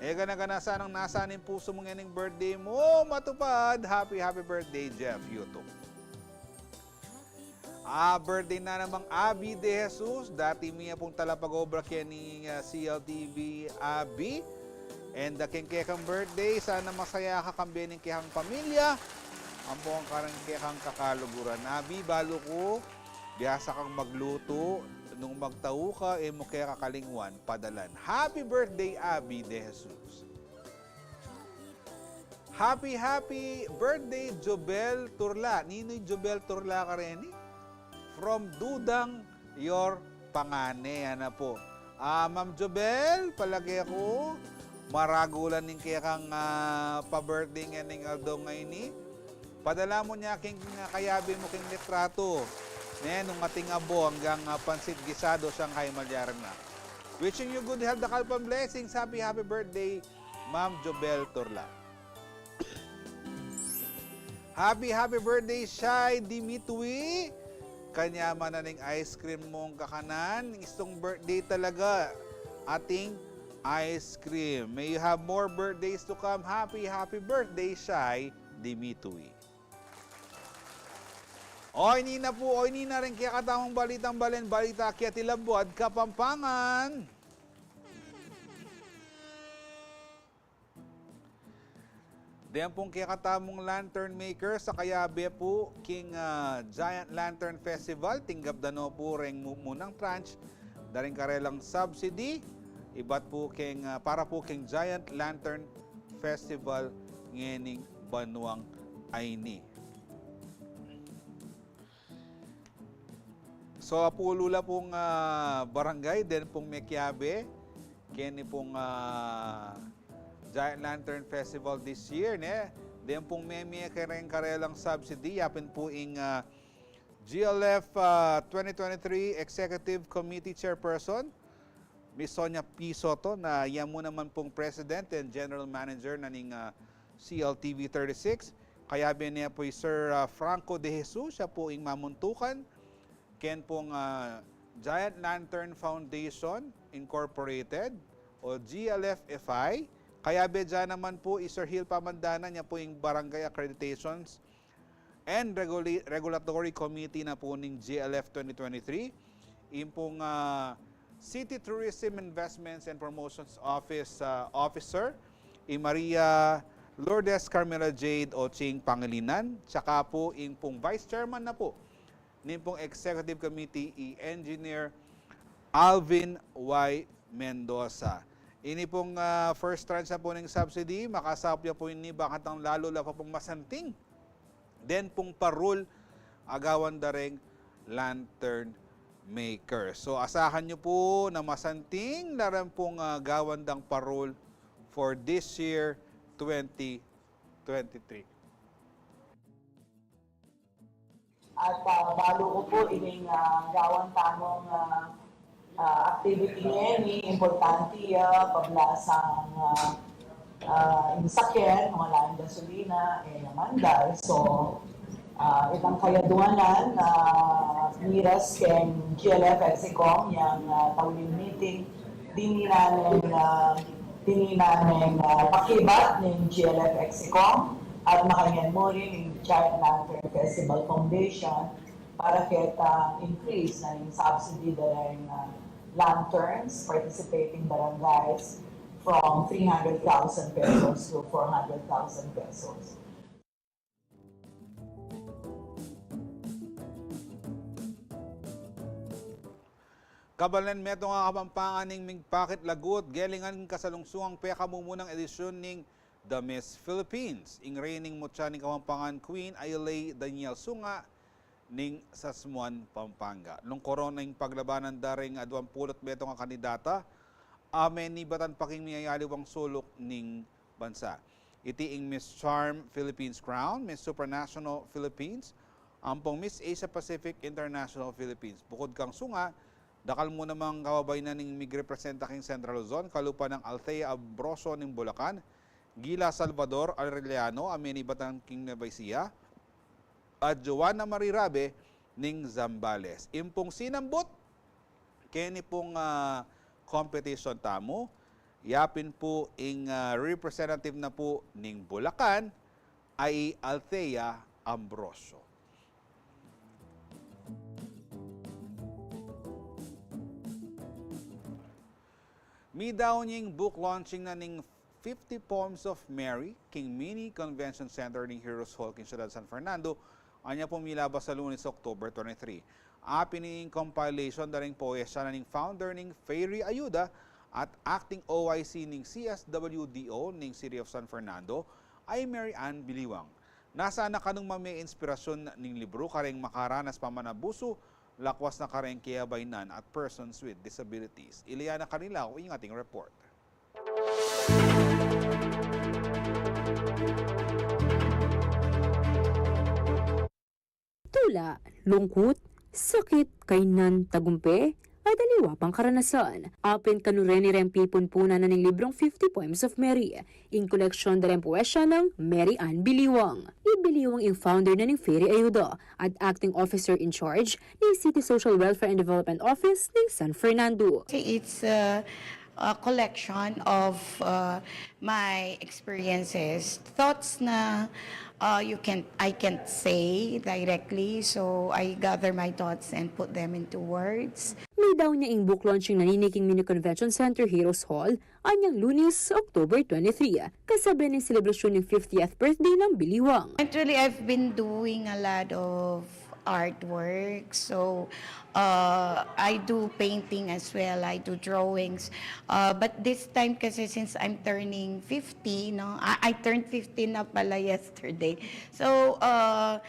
E gana-gana sanang nasa ning pusu mu ngening birthday mu matupad. Happy, happy birthday, Jeff Yutuk. Ah, birthday na namang Abi de Jesus. Dati mi ya pung talapag-obra keni, ah, C L T V, Abi. And, ah, keng kekang birthday, sana masaya ka kambe ning kekang pamilya ampong kareng kekang kakaluguran. Abi, balu ku, biasa kang maglutu, nung magtau ka, e mu ke kakalingwan padalan. Happy birthday, Abi de Jesus. Happy, happy birthday, Jobel Turla. Ninu i Jobel Turla kareni? From Dudang, your pangane, ana pu. Ah, Ma'am Jobel, palage ku, maragulan ning kekang, ah, pa-birthday ngening aldo ngeni. Padala mu ne king, ah, kayabe mu king litratu. Ne, nung ating abo anggang, ah, pansit gisado, Shanghai, malyari na. Wishing you good health, dakal pang blessings. Happy, happy birthday, Ma'am Jobel Turla. Happy, happy birthday, Shai Dimitwi. Kanyaman na ning ice cream mung kakanan. Istung birthday talaga ating ice cream. May you have more birthdays to come. Happy, happy birthday, Shai Dimitwi. O, ini na pu, o, ini na rin kekatamung balitang balen, balita keti Labuad Kapampangan. Deng pung kekatamung lantern maker, sa kayabe pu king, ah, Giant Lantern Festival, tinggap da no pu reng mu-, munang tranche da ring karelang subsidy, ibat pu keng, ah, para pu keng Giant Lantern Festival ngening banuang ayni. So, apulu la pung, ah, barangay den pung mekiabe keni pung, ah, Giant Lantern Festival this year, ne? Den pung meme keng karelang subsidy, yapin pu ing, ah, G L F, ah, twenty twenty-three Executive Committee Chairperson, Miss Sonia P Soto, na ya mu naman pung President and General Manager na ning, ah, C L T V thirty-six. Kayabe ne pu i Sir, ah, Franco De Jesus, siya pu ing mamuntukan ken pung, ah, Giant Lantern Foundation Incorporated o G L F F I. Kayabe da naman pu i Sir Hil Pamandanan, ya pu ing Barangay Accreditations and Regula-, Regulatory Committee na pu ning G L F twenty twenty-three. Ing pung, ah, City Tourism Investments and Promotions Office, ah, Officer, i Maria Lourdes Carmela Jade Oching Pangilinan, tsaka pu ing pung Vice Chairman na pu ning pung Executive Committee, i Engineer Alvin Y Mendoza. Ini pung, ah, first tranche na pu ning subsidy, makasaup ya pu ini bakantang lalu la pa pung masanting den pung parul a gawan da reng lantern maker. So, asahan yu pu na masanting la reng pung, ah, gawan dang parul for this year, twenty twenty-three. At, ah, balu ku pu ining, ah, gawan tamung, ah, ah, activity ngeni, importante ya, pablasang, ah, ah, ing sakyan, wala ing gasolina, e ya mandar. So, ah, itang kayaduanan, ah, miras keng G L F Executive Committee yang, ah, tauling meeting, dininan neng, ah, dininan neng, ah, pakibat ning G L F Executive Committee at makanyan mu rin ning Giant Lantern Festival Foundation para keta increase na ning subsidy da reng, ah, lanterns, participating barangays from three hundred thousand pesos to four hundred thousand pesos. Kabalan, metung a Kapampangan ing migpakit lagut gelingan king kasalungsungang pekamumunang edisyun ning The Miss Philippines. Ing reigning mutya ning Kapampangan Queen a i Lei Daniel Sunga ning Sasmuan, Pampanga. Lungkuran ing paglabanan da ring aduang pulu't metung a kandidata a menibatan pa king miyayaliwang suluk ning bansa. Iti ing Miss Charm Philippines Crown, Miss Supranational Philippines, ampong Miss Asia Pacific International Philippines. Bukud kang Sunga, dakal mu namang kababaynan ing migrepresenta king Central Luzon, kalupa nang Althea Ambrosio ning Bulacan, Gila Salvador Arellano a menibatan king Nueva Ecija, at Joanna Marie Rabe ning Zambales. Ing pung sinambut keni pung, ah, competition tamu, yapin pu ing, ah, representative na pu ning Bulacan a i Althea Ambrosio. Midaun ing book launching na ning Fifty Poems of Mary king Mini Convention Center ning Heroes Hall king Syudad San Fernando, anya pung milabas a Lunes, October twenty-three. Apin ing compilation da ring poesya na ning founder ning Fairy Ayuda at acting O I C ning C S W D O ning City of San Fernando, Ay Mary Ann Biliwang. Nasa na kanung mame inspirasyon ning libru kareng makaranas pamanabusu, lakwas na kareng keabaynan at persons with disabilities. Ilaya na kanila ing ating report. Tula, lungkut, sakit, kaynan, tagumpe, at aliwa pang karanasan. Apin kanu reni reng pipunpunan na ning librung Fifty Poems of Mary, ing koleksyon da reng poesya nang Mary Ann Biliwang. I Biliwang ing founder na ning Fairy Ayuda at acting officer in charge ning City Social Welfare and Development Office ning San Fernando. It's uh, a collection of uh, my experiences, thoughts na uh, you can I can't say directly, so I gather my thoughts and put them into words. Midaun ya ing book launching na nini king Mini Convention Center Heroes Hall anyang Lunes, October twenty-three, kasabe ning selebrasyon ning fiftieth birthday nang Biliwang. Actually, I've been doing a lot of artwork. So, uh, I do painting as well. I do drawings. Uh, but this time kasi, since I'm turning fifty, no? I, I turned fifty na pala yesterday. So, uh,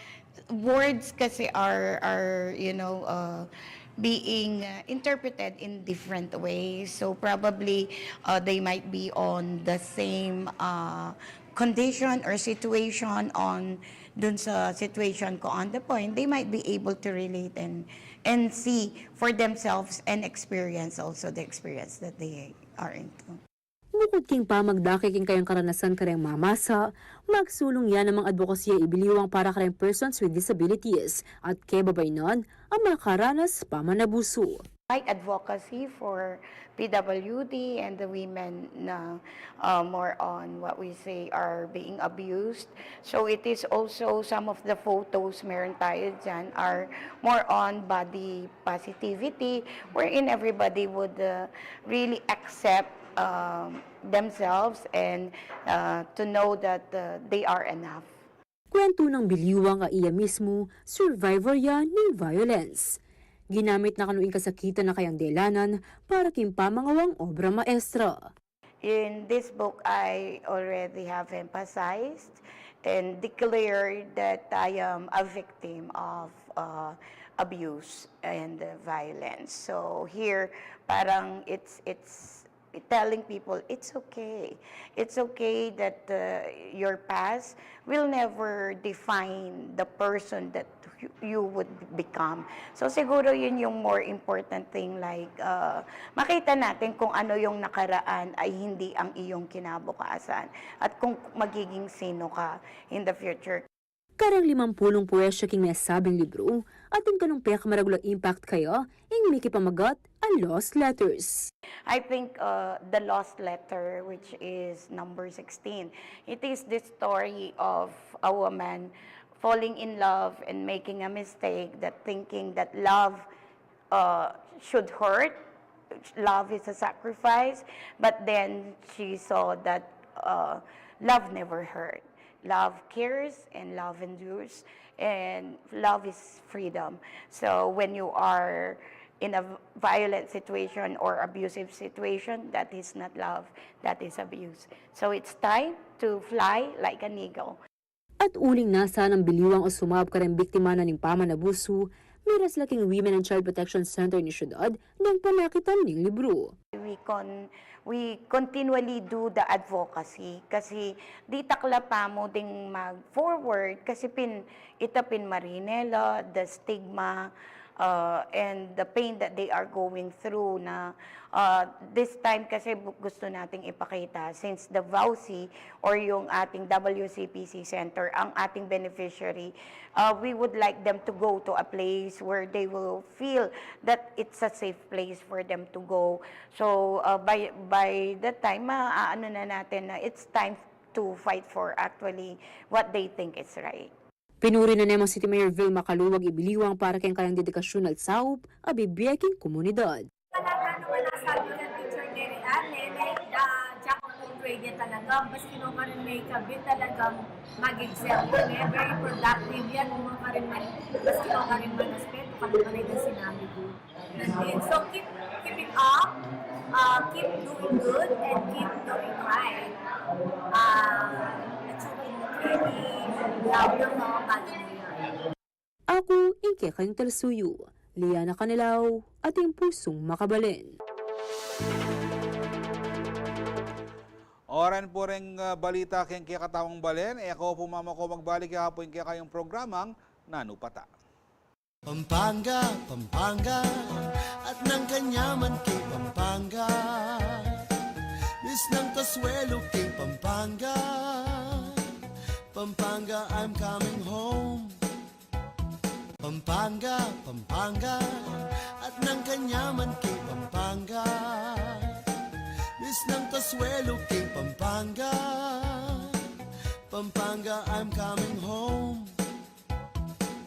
words kasi are, are, you know, uh, being uh, interpreted in different ways. So, probably, uh, they might be on the same uh, condition or situation on dun sa situation ko on the point, they might be able to relate and and see for themselves and experience also the experience that they are into. Bukut king pamagdake king kayang karanasan kareng mamasa, magsulung ya namang adbokasya i Biliwang para kareng persons with disabilities at kebabaynan a makaranas pamanabusu. Like advocacy for P W D and the women na uh, more on what we say are being abused. So it is also some of the photos meron tayo dyan are more on body positivity, wherein everybody would uh, really accept um, themselves and uh, to know that uh, they are enough. Kwentu nang Biliwang a iya mismu, survivor ya ning violence. Ginamit na kanu ing kasakitan a kayang delanan para king pamangawang obra maestra. In this book, I already have emphasized and declared that I am a victim of uh, abuse and uh, violence. So here, parang it's it's telling people it's okay. It's okay that uh, your past will never define the person that you, you would become. So siguro yun yung more important thing, like uh, makita natin kung ano yung nakaraan ay hindi ang iyong kinabukasan at kung magiging sino ka in the future. Kareng limampulung puwesya king nasabing libru, atin kanung pekamaragul a impact kaya ing mikipamagat a Lost Letters. I think uh, the Lost Letter, which is number sixteen, it is the story of a woman falling in love and making a mistake, that thinking that love uh, should hurt. Love is a sacrifice, but then she saw that uh, love never hurt. Love cares and love endures, and love is freedom. So when you are in a violent situation or abusive situation, that is not love, that is abuse. So it's time to fly like an eagle. At uling nasa nang Biliwang a sumaup kareng biktima na ning pamanabusu, miras la king Women and Child Protection Center ning syudad deng panakitan ning libru. We con we continually do the advocacy kasi ditak la pamu ding mag-forward kasi pin ita pin marine la, the stigma uh, and the pain that they are going through na uh, this time kasi gusto nating ipakita since the VAWC or yung ating W C P C center ang ating beneficiary, uh, we would like them to go to a place where they will feel that it's a safe place for them to go. So uh, by by that time, maaano na natin na it's time to fight for actually what they think is right. Pinuri na ne nang City Mayor Vilma Caluag i Biliwang para keng kayang dedikasyun at saup a bibie king komunidad. Wala pa naman nasabi ng Teacher Mary Ann, Nene, the jack of all trade yan talaga. Basta kino ka rin may kabit talagang mag-excel yan eh. Very productive yan. Kung ka rin man, basta kino ka rin man aspeto, kami pa rin yung sinabi ko. And so keep keep it up, uh, keep doing good, and keep doing right. Uh, achieving Aku ing kekayung talasuyu, Liana Canelao, ating pusung makabalen. Oras pu ring, ah, balita keng kekatamung balen, e ko pu mamako magbalik ya pu ing kekayung programang Nanu Pata. Pampanga, Pampanga, at nang kanyaman king Pampanga. Miss ng kasuelo king Pampanga. Pampanga, I'm coming home. Pampanga, Pampanga, at nang kanyaman king Pampanga. Miss ng kasuelo king Pampanga. Pampanga, I'm coming home.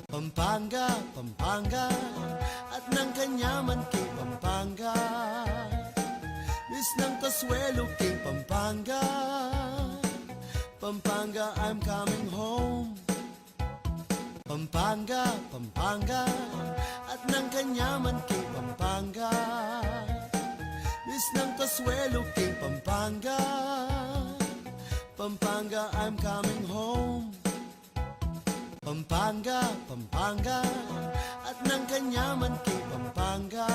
Pampanga, Pampanga, at nang kanyaman king Pampanga. Miss ng kasuelo king Pampanga. Pampanga, I'm coming home. Pampanga, Pampanga, at nang kanyaman king Pampanga. Miss ng kasuelo king Pampanga. Pampanga, I'm coming home. Pampanga, Pampanga, at nang kanyaman king Pampanga.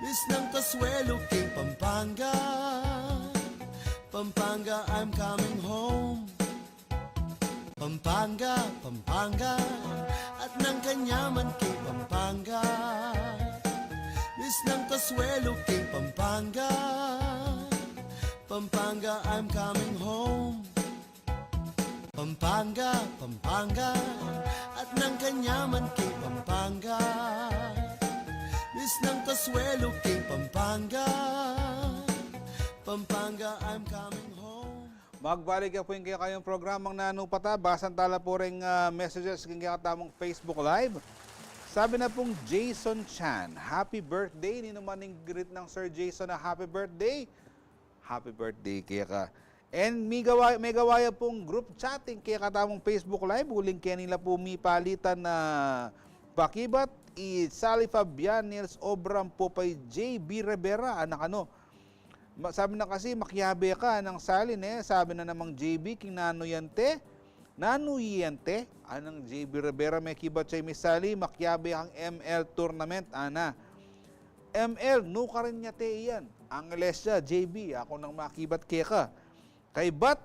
Miss ng kasuelo king Pampanga. Pampanga, I'm coming home. Pampanga, Pampanga, at nang kanyaman king Pampanga. Miss ng kasuelo king Pampanga. Pampanga, I'm coming home. Pampanga, Pampanga, at nang kanyaman king Pampanga. Miss ng kasuelo king Pampanga. Pampanga, I'm coming home. Magbalik ya pu ing kekayung programang Nanu Pata. Basan tala pu ring, ah, messages king kekatamung Facebook Live. Sabi na pung Jason Chan, "Happy birthday." Ninu man ing greet nang Sir Jason a happy birthday? Happy birthday keka. And may gawa, may gawa ya pung group chat ing kekatamung Facebook Live, uling keni la pu mipalitan a pakibat, i Sally Fabian, Nils Obram, Popay J B Rivera, anak ano. Ma-, sabi na kasi, "Makiabe ka, nang Sally, ne?" Sabi na namang J B, "King nanu yan te?" "Nanu yan te?" Anang J B Rivera, mekibat ya i Miss Sally, "Makiabe kang M L tournament," ana. "M L, nukarin ya te iyan?" "Angeles ya, J B, aku nang makibat keka." Kaybat,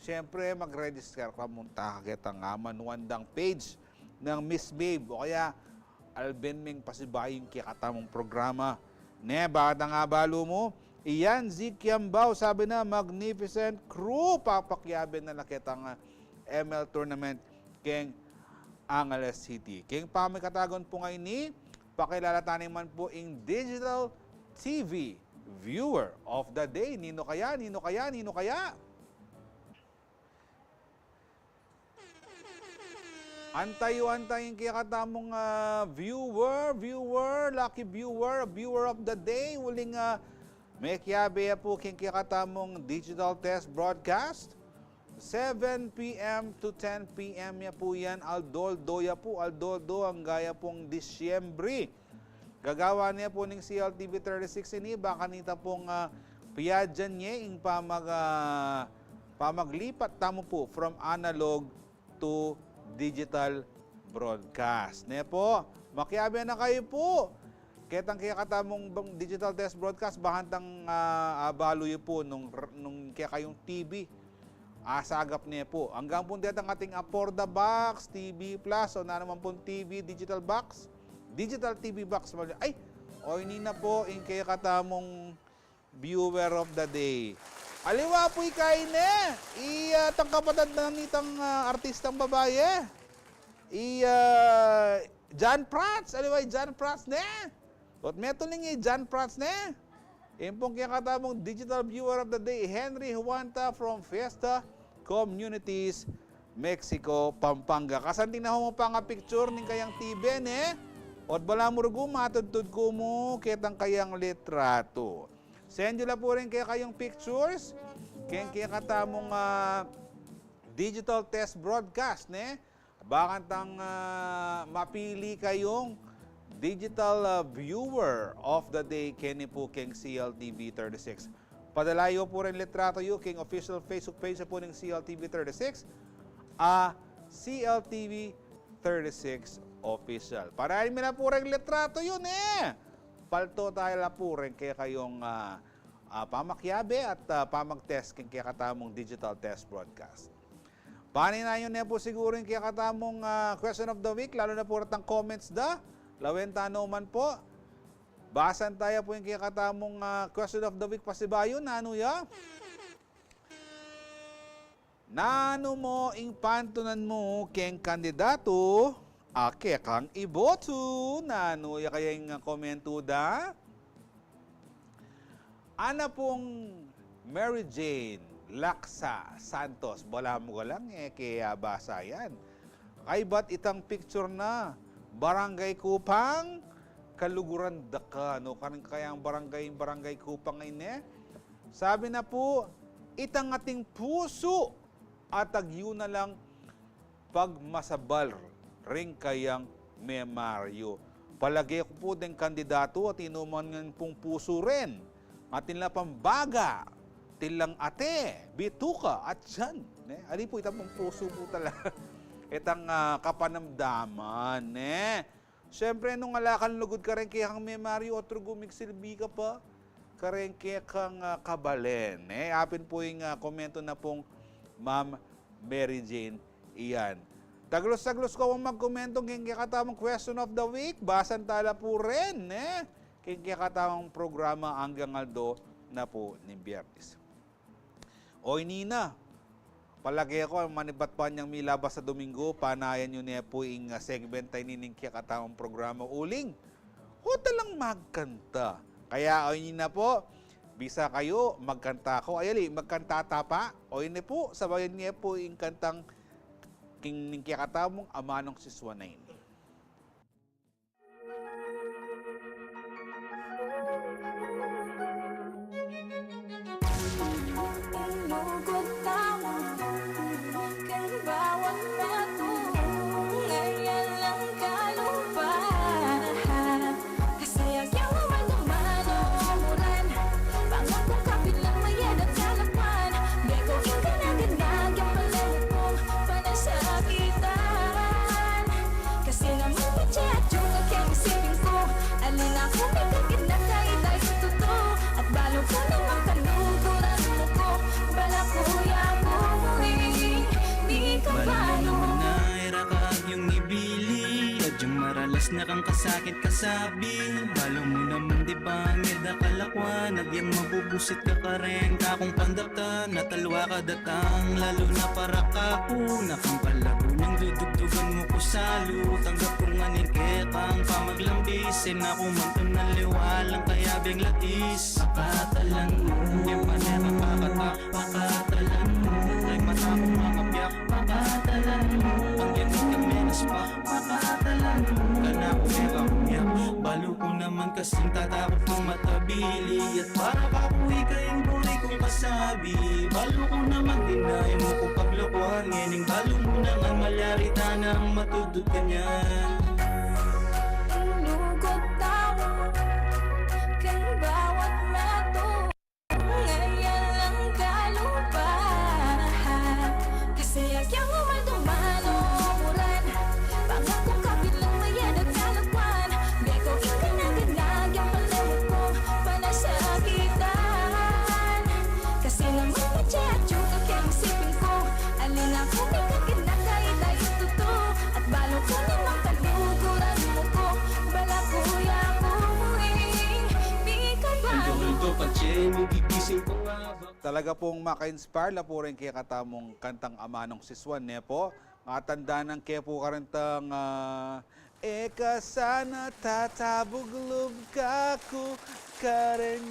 siyempre, mag-register ka, munta ka ketang, ah, manuan dang page nang Miss Mabe, o kaya alben meng pasibayu ing kekatamung programa. Ne, bata nga balu mu, Ian Z Kiambao, sabi na, "Magnificent crew, papakiaben na la ketang, ah, M L tournament keng Angeles City." Keng pamikatagun pu ngeni, pakilala ta naman pu ing digital T V viewer of the day. Ninu kaya, ninu kaya, ninu kaya? Antayu, antayu ing kekatamung, ah, viewer, viewer, lucky viewer, viewer of the day. Uling, ah, mekiabe ya pu keng kekatamung digital test broadcast. Seven P M to ten P M ya pu yan, aldo-aldo ya pu, aldo-aldo, angga ya pung Disyembre. Gagawan ne pu ning C L T V thirty-six ini, ba kanita pung, ah, piadyan ne ing pamag-, ah, pamaglipat tamu pu from analog to digital broadcast. Ne pu, makiabe na kayu pu. Ketang kekatamung bang digital test broadcast, ba kantang, ah, abalu yu pu nung, nung kekayung T V. Asagap ne pu. Anggang pung detang ating Aporda Box, T V Plus, o nanu man pung T V, digital box, digital T V box. Ay, o ini na pu ing kekatamung viewer of the day. Aliwa pu ika ini, i, ah, tang kapatad na nitang, ah, artistang babayi. I, ah, John Prats, aliwa i John Prats ne. Ot metung i John Prats ne. Ing pung kekatamung digital viewer of the day, Henry Huanta from Fiesta Communities, Mexico, Pampanga. Kasanting na ho mu pang picture ning kayang T V ne. Ot balamu rugu matudtud ku mu ketang kayang litratu. Send yu la pu rin kekayung pictures keng kekatamung, ah, digital test broadcast ne. Ba kantang, ah, mapili kayung digital, ah, viewer of the day keni pu keng C L T V thirty-six. Padala yu pu reng litrato yu keng official Facebook page na pu ning C L T V thirty-six, a C L T V thirty-six Official. Padala mi na pu reng litrato yu, ne? Palto taya la pu reng kekayung, ah, ah, pamakiabe at, ah, pamag-test keng kekatamung digital test broadcast. Panayun ne pu siguru ing kekatamung, ah, question of the week, lalu na pu retang comments da. Lawen ta no man pu. Basan taya pu ing kekatamung, ah, question of the week pasibayu, nanu ya? Nanu mu ing pantunan mu keng kandidatu a kekang ibotu? Nanu ya kaya ing komentu da? Ana pung Mary Jane Laksa Santos, balamu galang e ke, ah, basa yan. Kaybat itang picture na, Barangay Kupang, kaluguran da ka, no? Karin kayang barangay, Barangay Kupang ini? Sabi na pu, itang ating pusu at agyu na lang pagmasabal ring kayang memaryu. Palage ku pu deng kandidatu atin no man ngan pung pusu rin. Atin la pambaga, atin lang ate, bituka, at tiyan, ne? Ali pu, itang pung pusu pu talaga. Itang, ah, kapanamdaman, ne? Siyempre, nung ala kang lugud kareng kekang memaryu, otro gu migsilbi ka pa kareng kekang, ah, kabalen, ne? Apin pu ing, ah, komento na pung Ma'am Mary Jane iyan. Taglus-taglus ku pung magkomento keng kekatamung question of the week, basan tala pu rin, ne? Keng kekatamung programa anggang aldo na pu ning Biyernes. O ini na. Palage ku, manibat pa nyang milabas a Domingo, panayan yu ne pu ing, ah, segment a ini ning kekatamung programa uling o talang magkanta. Kaya o ini na pu, bisa kayu, magkanta ku. Ay ali, magkanta ta pa. O ini pu, sabayan ne pu ing kantang king ning kekatamung Amanung Sisuan a ini. Inugod tamu keng bawat batu, ngayan lang kalupa. Kasi agyang umaldo man o umulan, pangakung kapit lang mayad at salakwan. Di ku ing gana-gana agyang malelupung panasakitan. Kasi naman patse atiu ka keng isipin ku, alin aku mikakinakaiday sa tutu. At balu ku namang kaluguran mu ku, balaku ya bumuing mikabalu. Balu mu naman na e ra ka agyung ibili, agyang maralas na kang kasakit kasabi. Balu mu naman di ba meda kalakwan, agyang mabubusit ka kareng kakung pandaptan. Natalwa ka datang, lalu na para kaku, na kang palagu nyang dudugdugan mu ku salu. Tanggap ku ngan ing kekang pamaglambis, e na ku man tun aliwa lang kayabeng latis. Pakatalan mu, e pa ne ka pakata-, pakatalan mu. Ay mata mu makabiyak, pakatalan mu. Ang ganit ka menas pa, pakatalan mu. Kanaku e ka umiyak, balu ku naman kasing tatakut kung matabili. At para kaku ika ing buri kung kasabi, balu ku naman dinayan mu ku paglokohan. Ngening balu mu na ngan malyari tanang matudtud kanyan. Inugod tamu keng bawat batu, ngayan lang kalupa. Kasi agyang umaldo man o umulan, pangakung kapit lang mayad at salakwan. Di ku ing gana-gana agyang malelupung panasakitan. Kasi naman patse atiu ka keng isipin ku, alin aku mikakinakaiday sa tutu. At balu ku namang kaluguran mu ku, balaku ya bumuing mikabalu. Ando, ando, patse mu gigising ku nga ba. Talaga pung maka-inspire la pu ring kekatamung kantang Amanung Sisuan, ne pu? Nga tanda nang ke pu kareng tang, ah, e ka sana tatabug lub kaku, kareng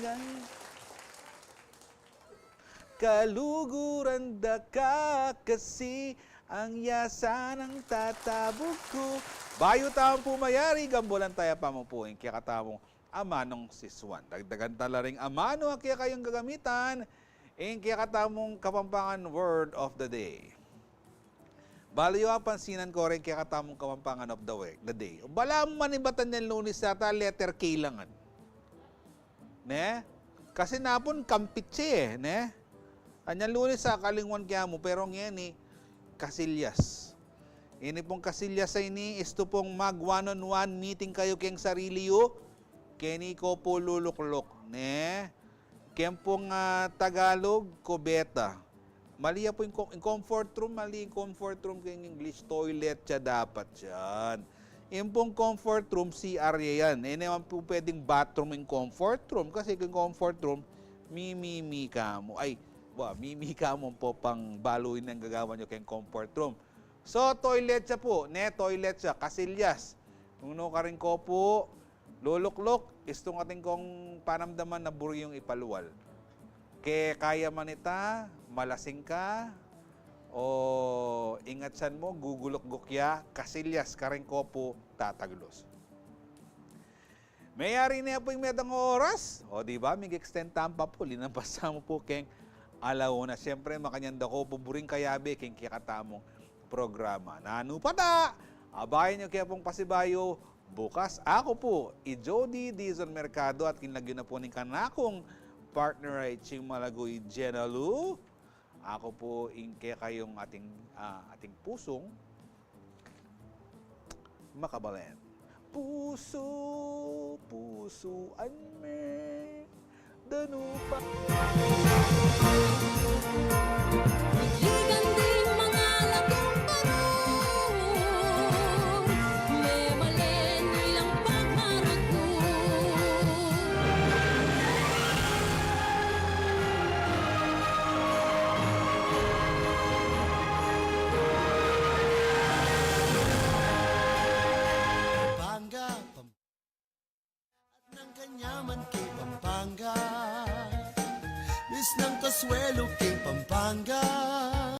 kaluguran da ka kasi, ang ya sanang tatabug ku. Bayu tamu pu mayari, gambulan taya pa mu pu ing kekatamung Amanung Sisuan. Dagdagan ta la ring amanu a kekayung gagamitan, ing kekatamung Kapampangan word of the day. Balu yu, apansinan ku ring kekatamung Kapampangan of the week, the day. Balamu manibatan yang Lunes yata, letter K la ngan. Ne? Kasi napun kampitse, ne? Anyang Lunes, akalingwan ke mu, pero ngeni, kasilyas. Ini pung kasilyas a ini, istu pung mag one-on-one meeting kayu keng sarili yu, keni ko pu lulukluk, ne? Keng pung, ah, Tagalog, kubeta. Mali ya pu ing co-, ing comfort room, mali ing comfort room keng English, toilet ya dapat yan. Ing pung comfort room, C R ya yan. E naman pu pwedeng bathroom ing comfort room, kasi ing comfort room, mimimi ka mu. Ay, wa, mimi ka mu pu pang balu ini ing gagawan yu keng comfort room. So, toilet ya pu, ne, toilet ya, kasilyas. Nung nukarin ko pu lulukluk, istung atin kung panamdaman na buri yung ipalual. Ke kaya man ita, malasing ka, o ingat san mu, gugulukguk ya, kasilyas, karin ko pu tataglus. Meyari ne pu ing medang oras. O, di ba? Mig-extend tamu pa pu, linampas tamu pu keng ala una. Siyempre, makanyan da ko pu buring kayabe keng kekatamung programa. Nanu pa ta? Abayan yu ke pung pasibayu bukas. Aku pu i Jody Dizon Mercado at kinlagyu na pu ning kanakung partner a i Ching Malago, i Jenna Lu. Aku pu ing kekayung ating, ah, ating pusung makabalen. Pusu, pusuan me, danupa. Ligan ding mga lagung barung, memalen ilang pagmaragul. Pampanga, Pam-, at ng kanyaman kay Pampanga. Bis ng kasuelo kay Pampanga.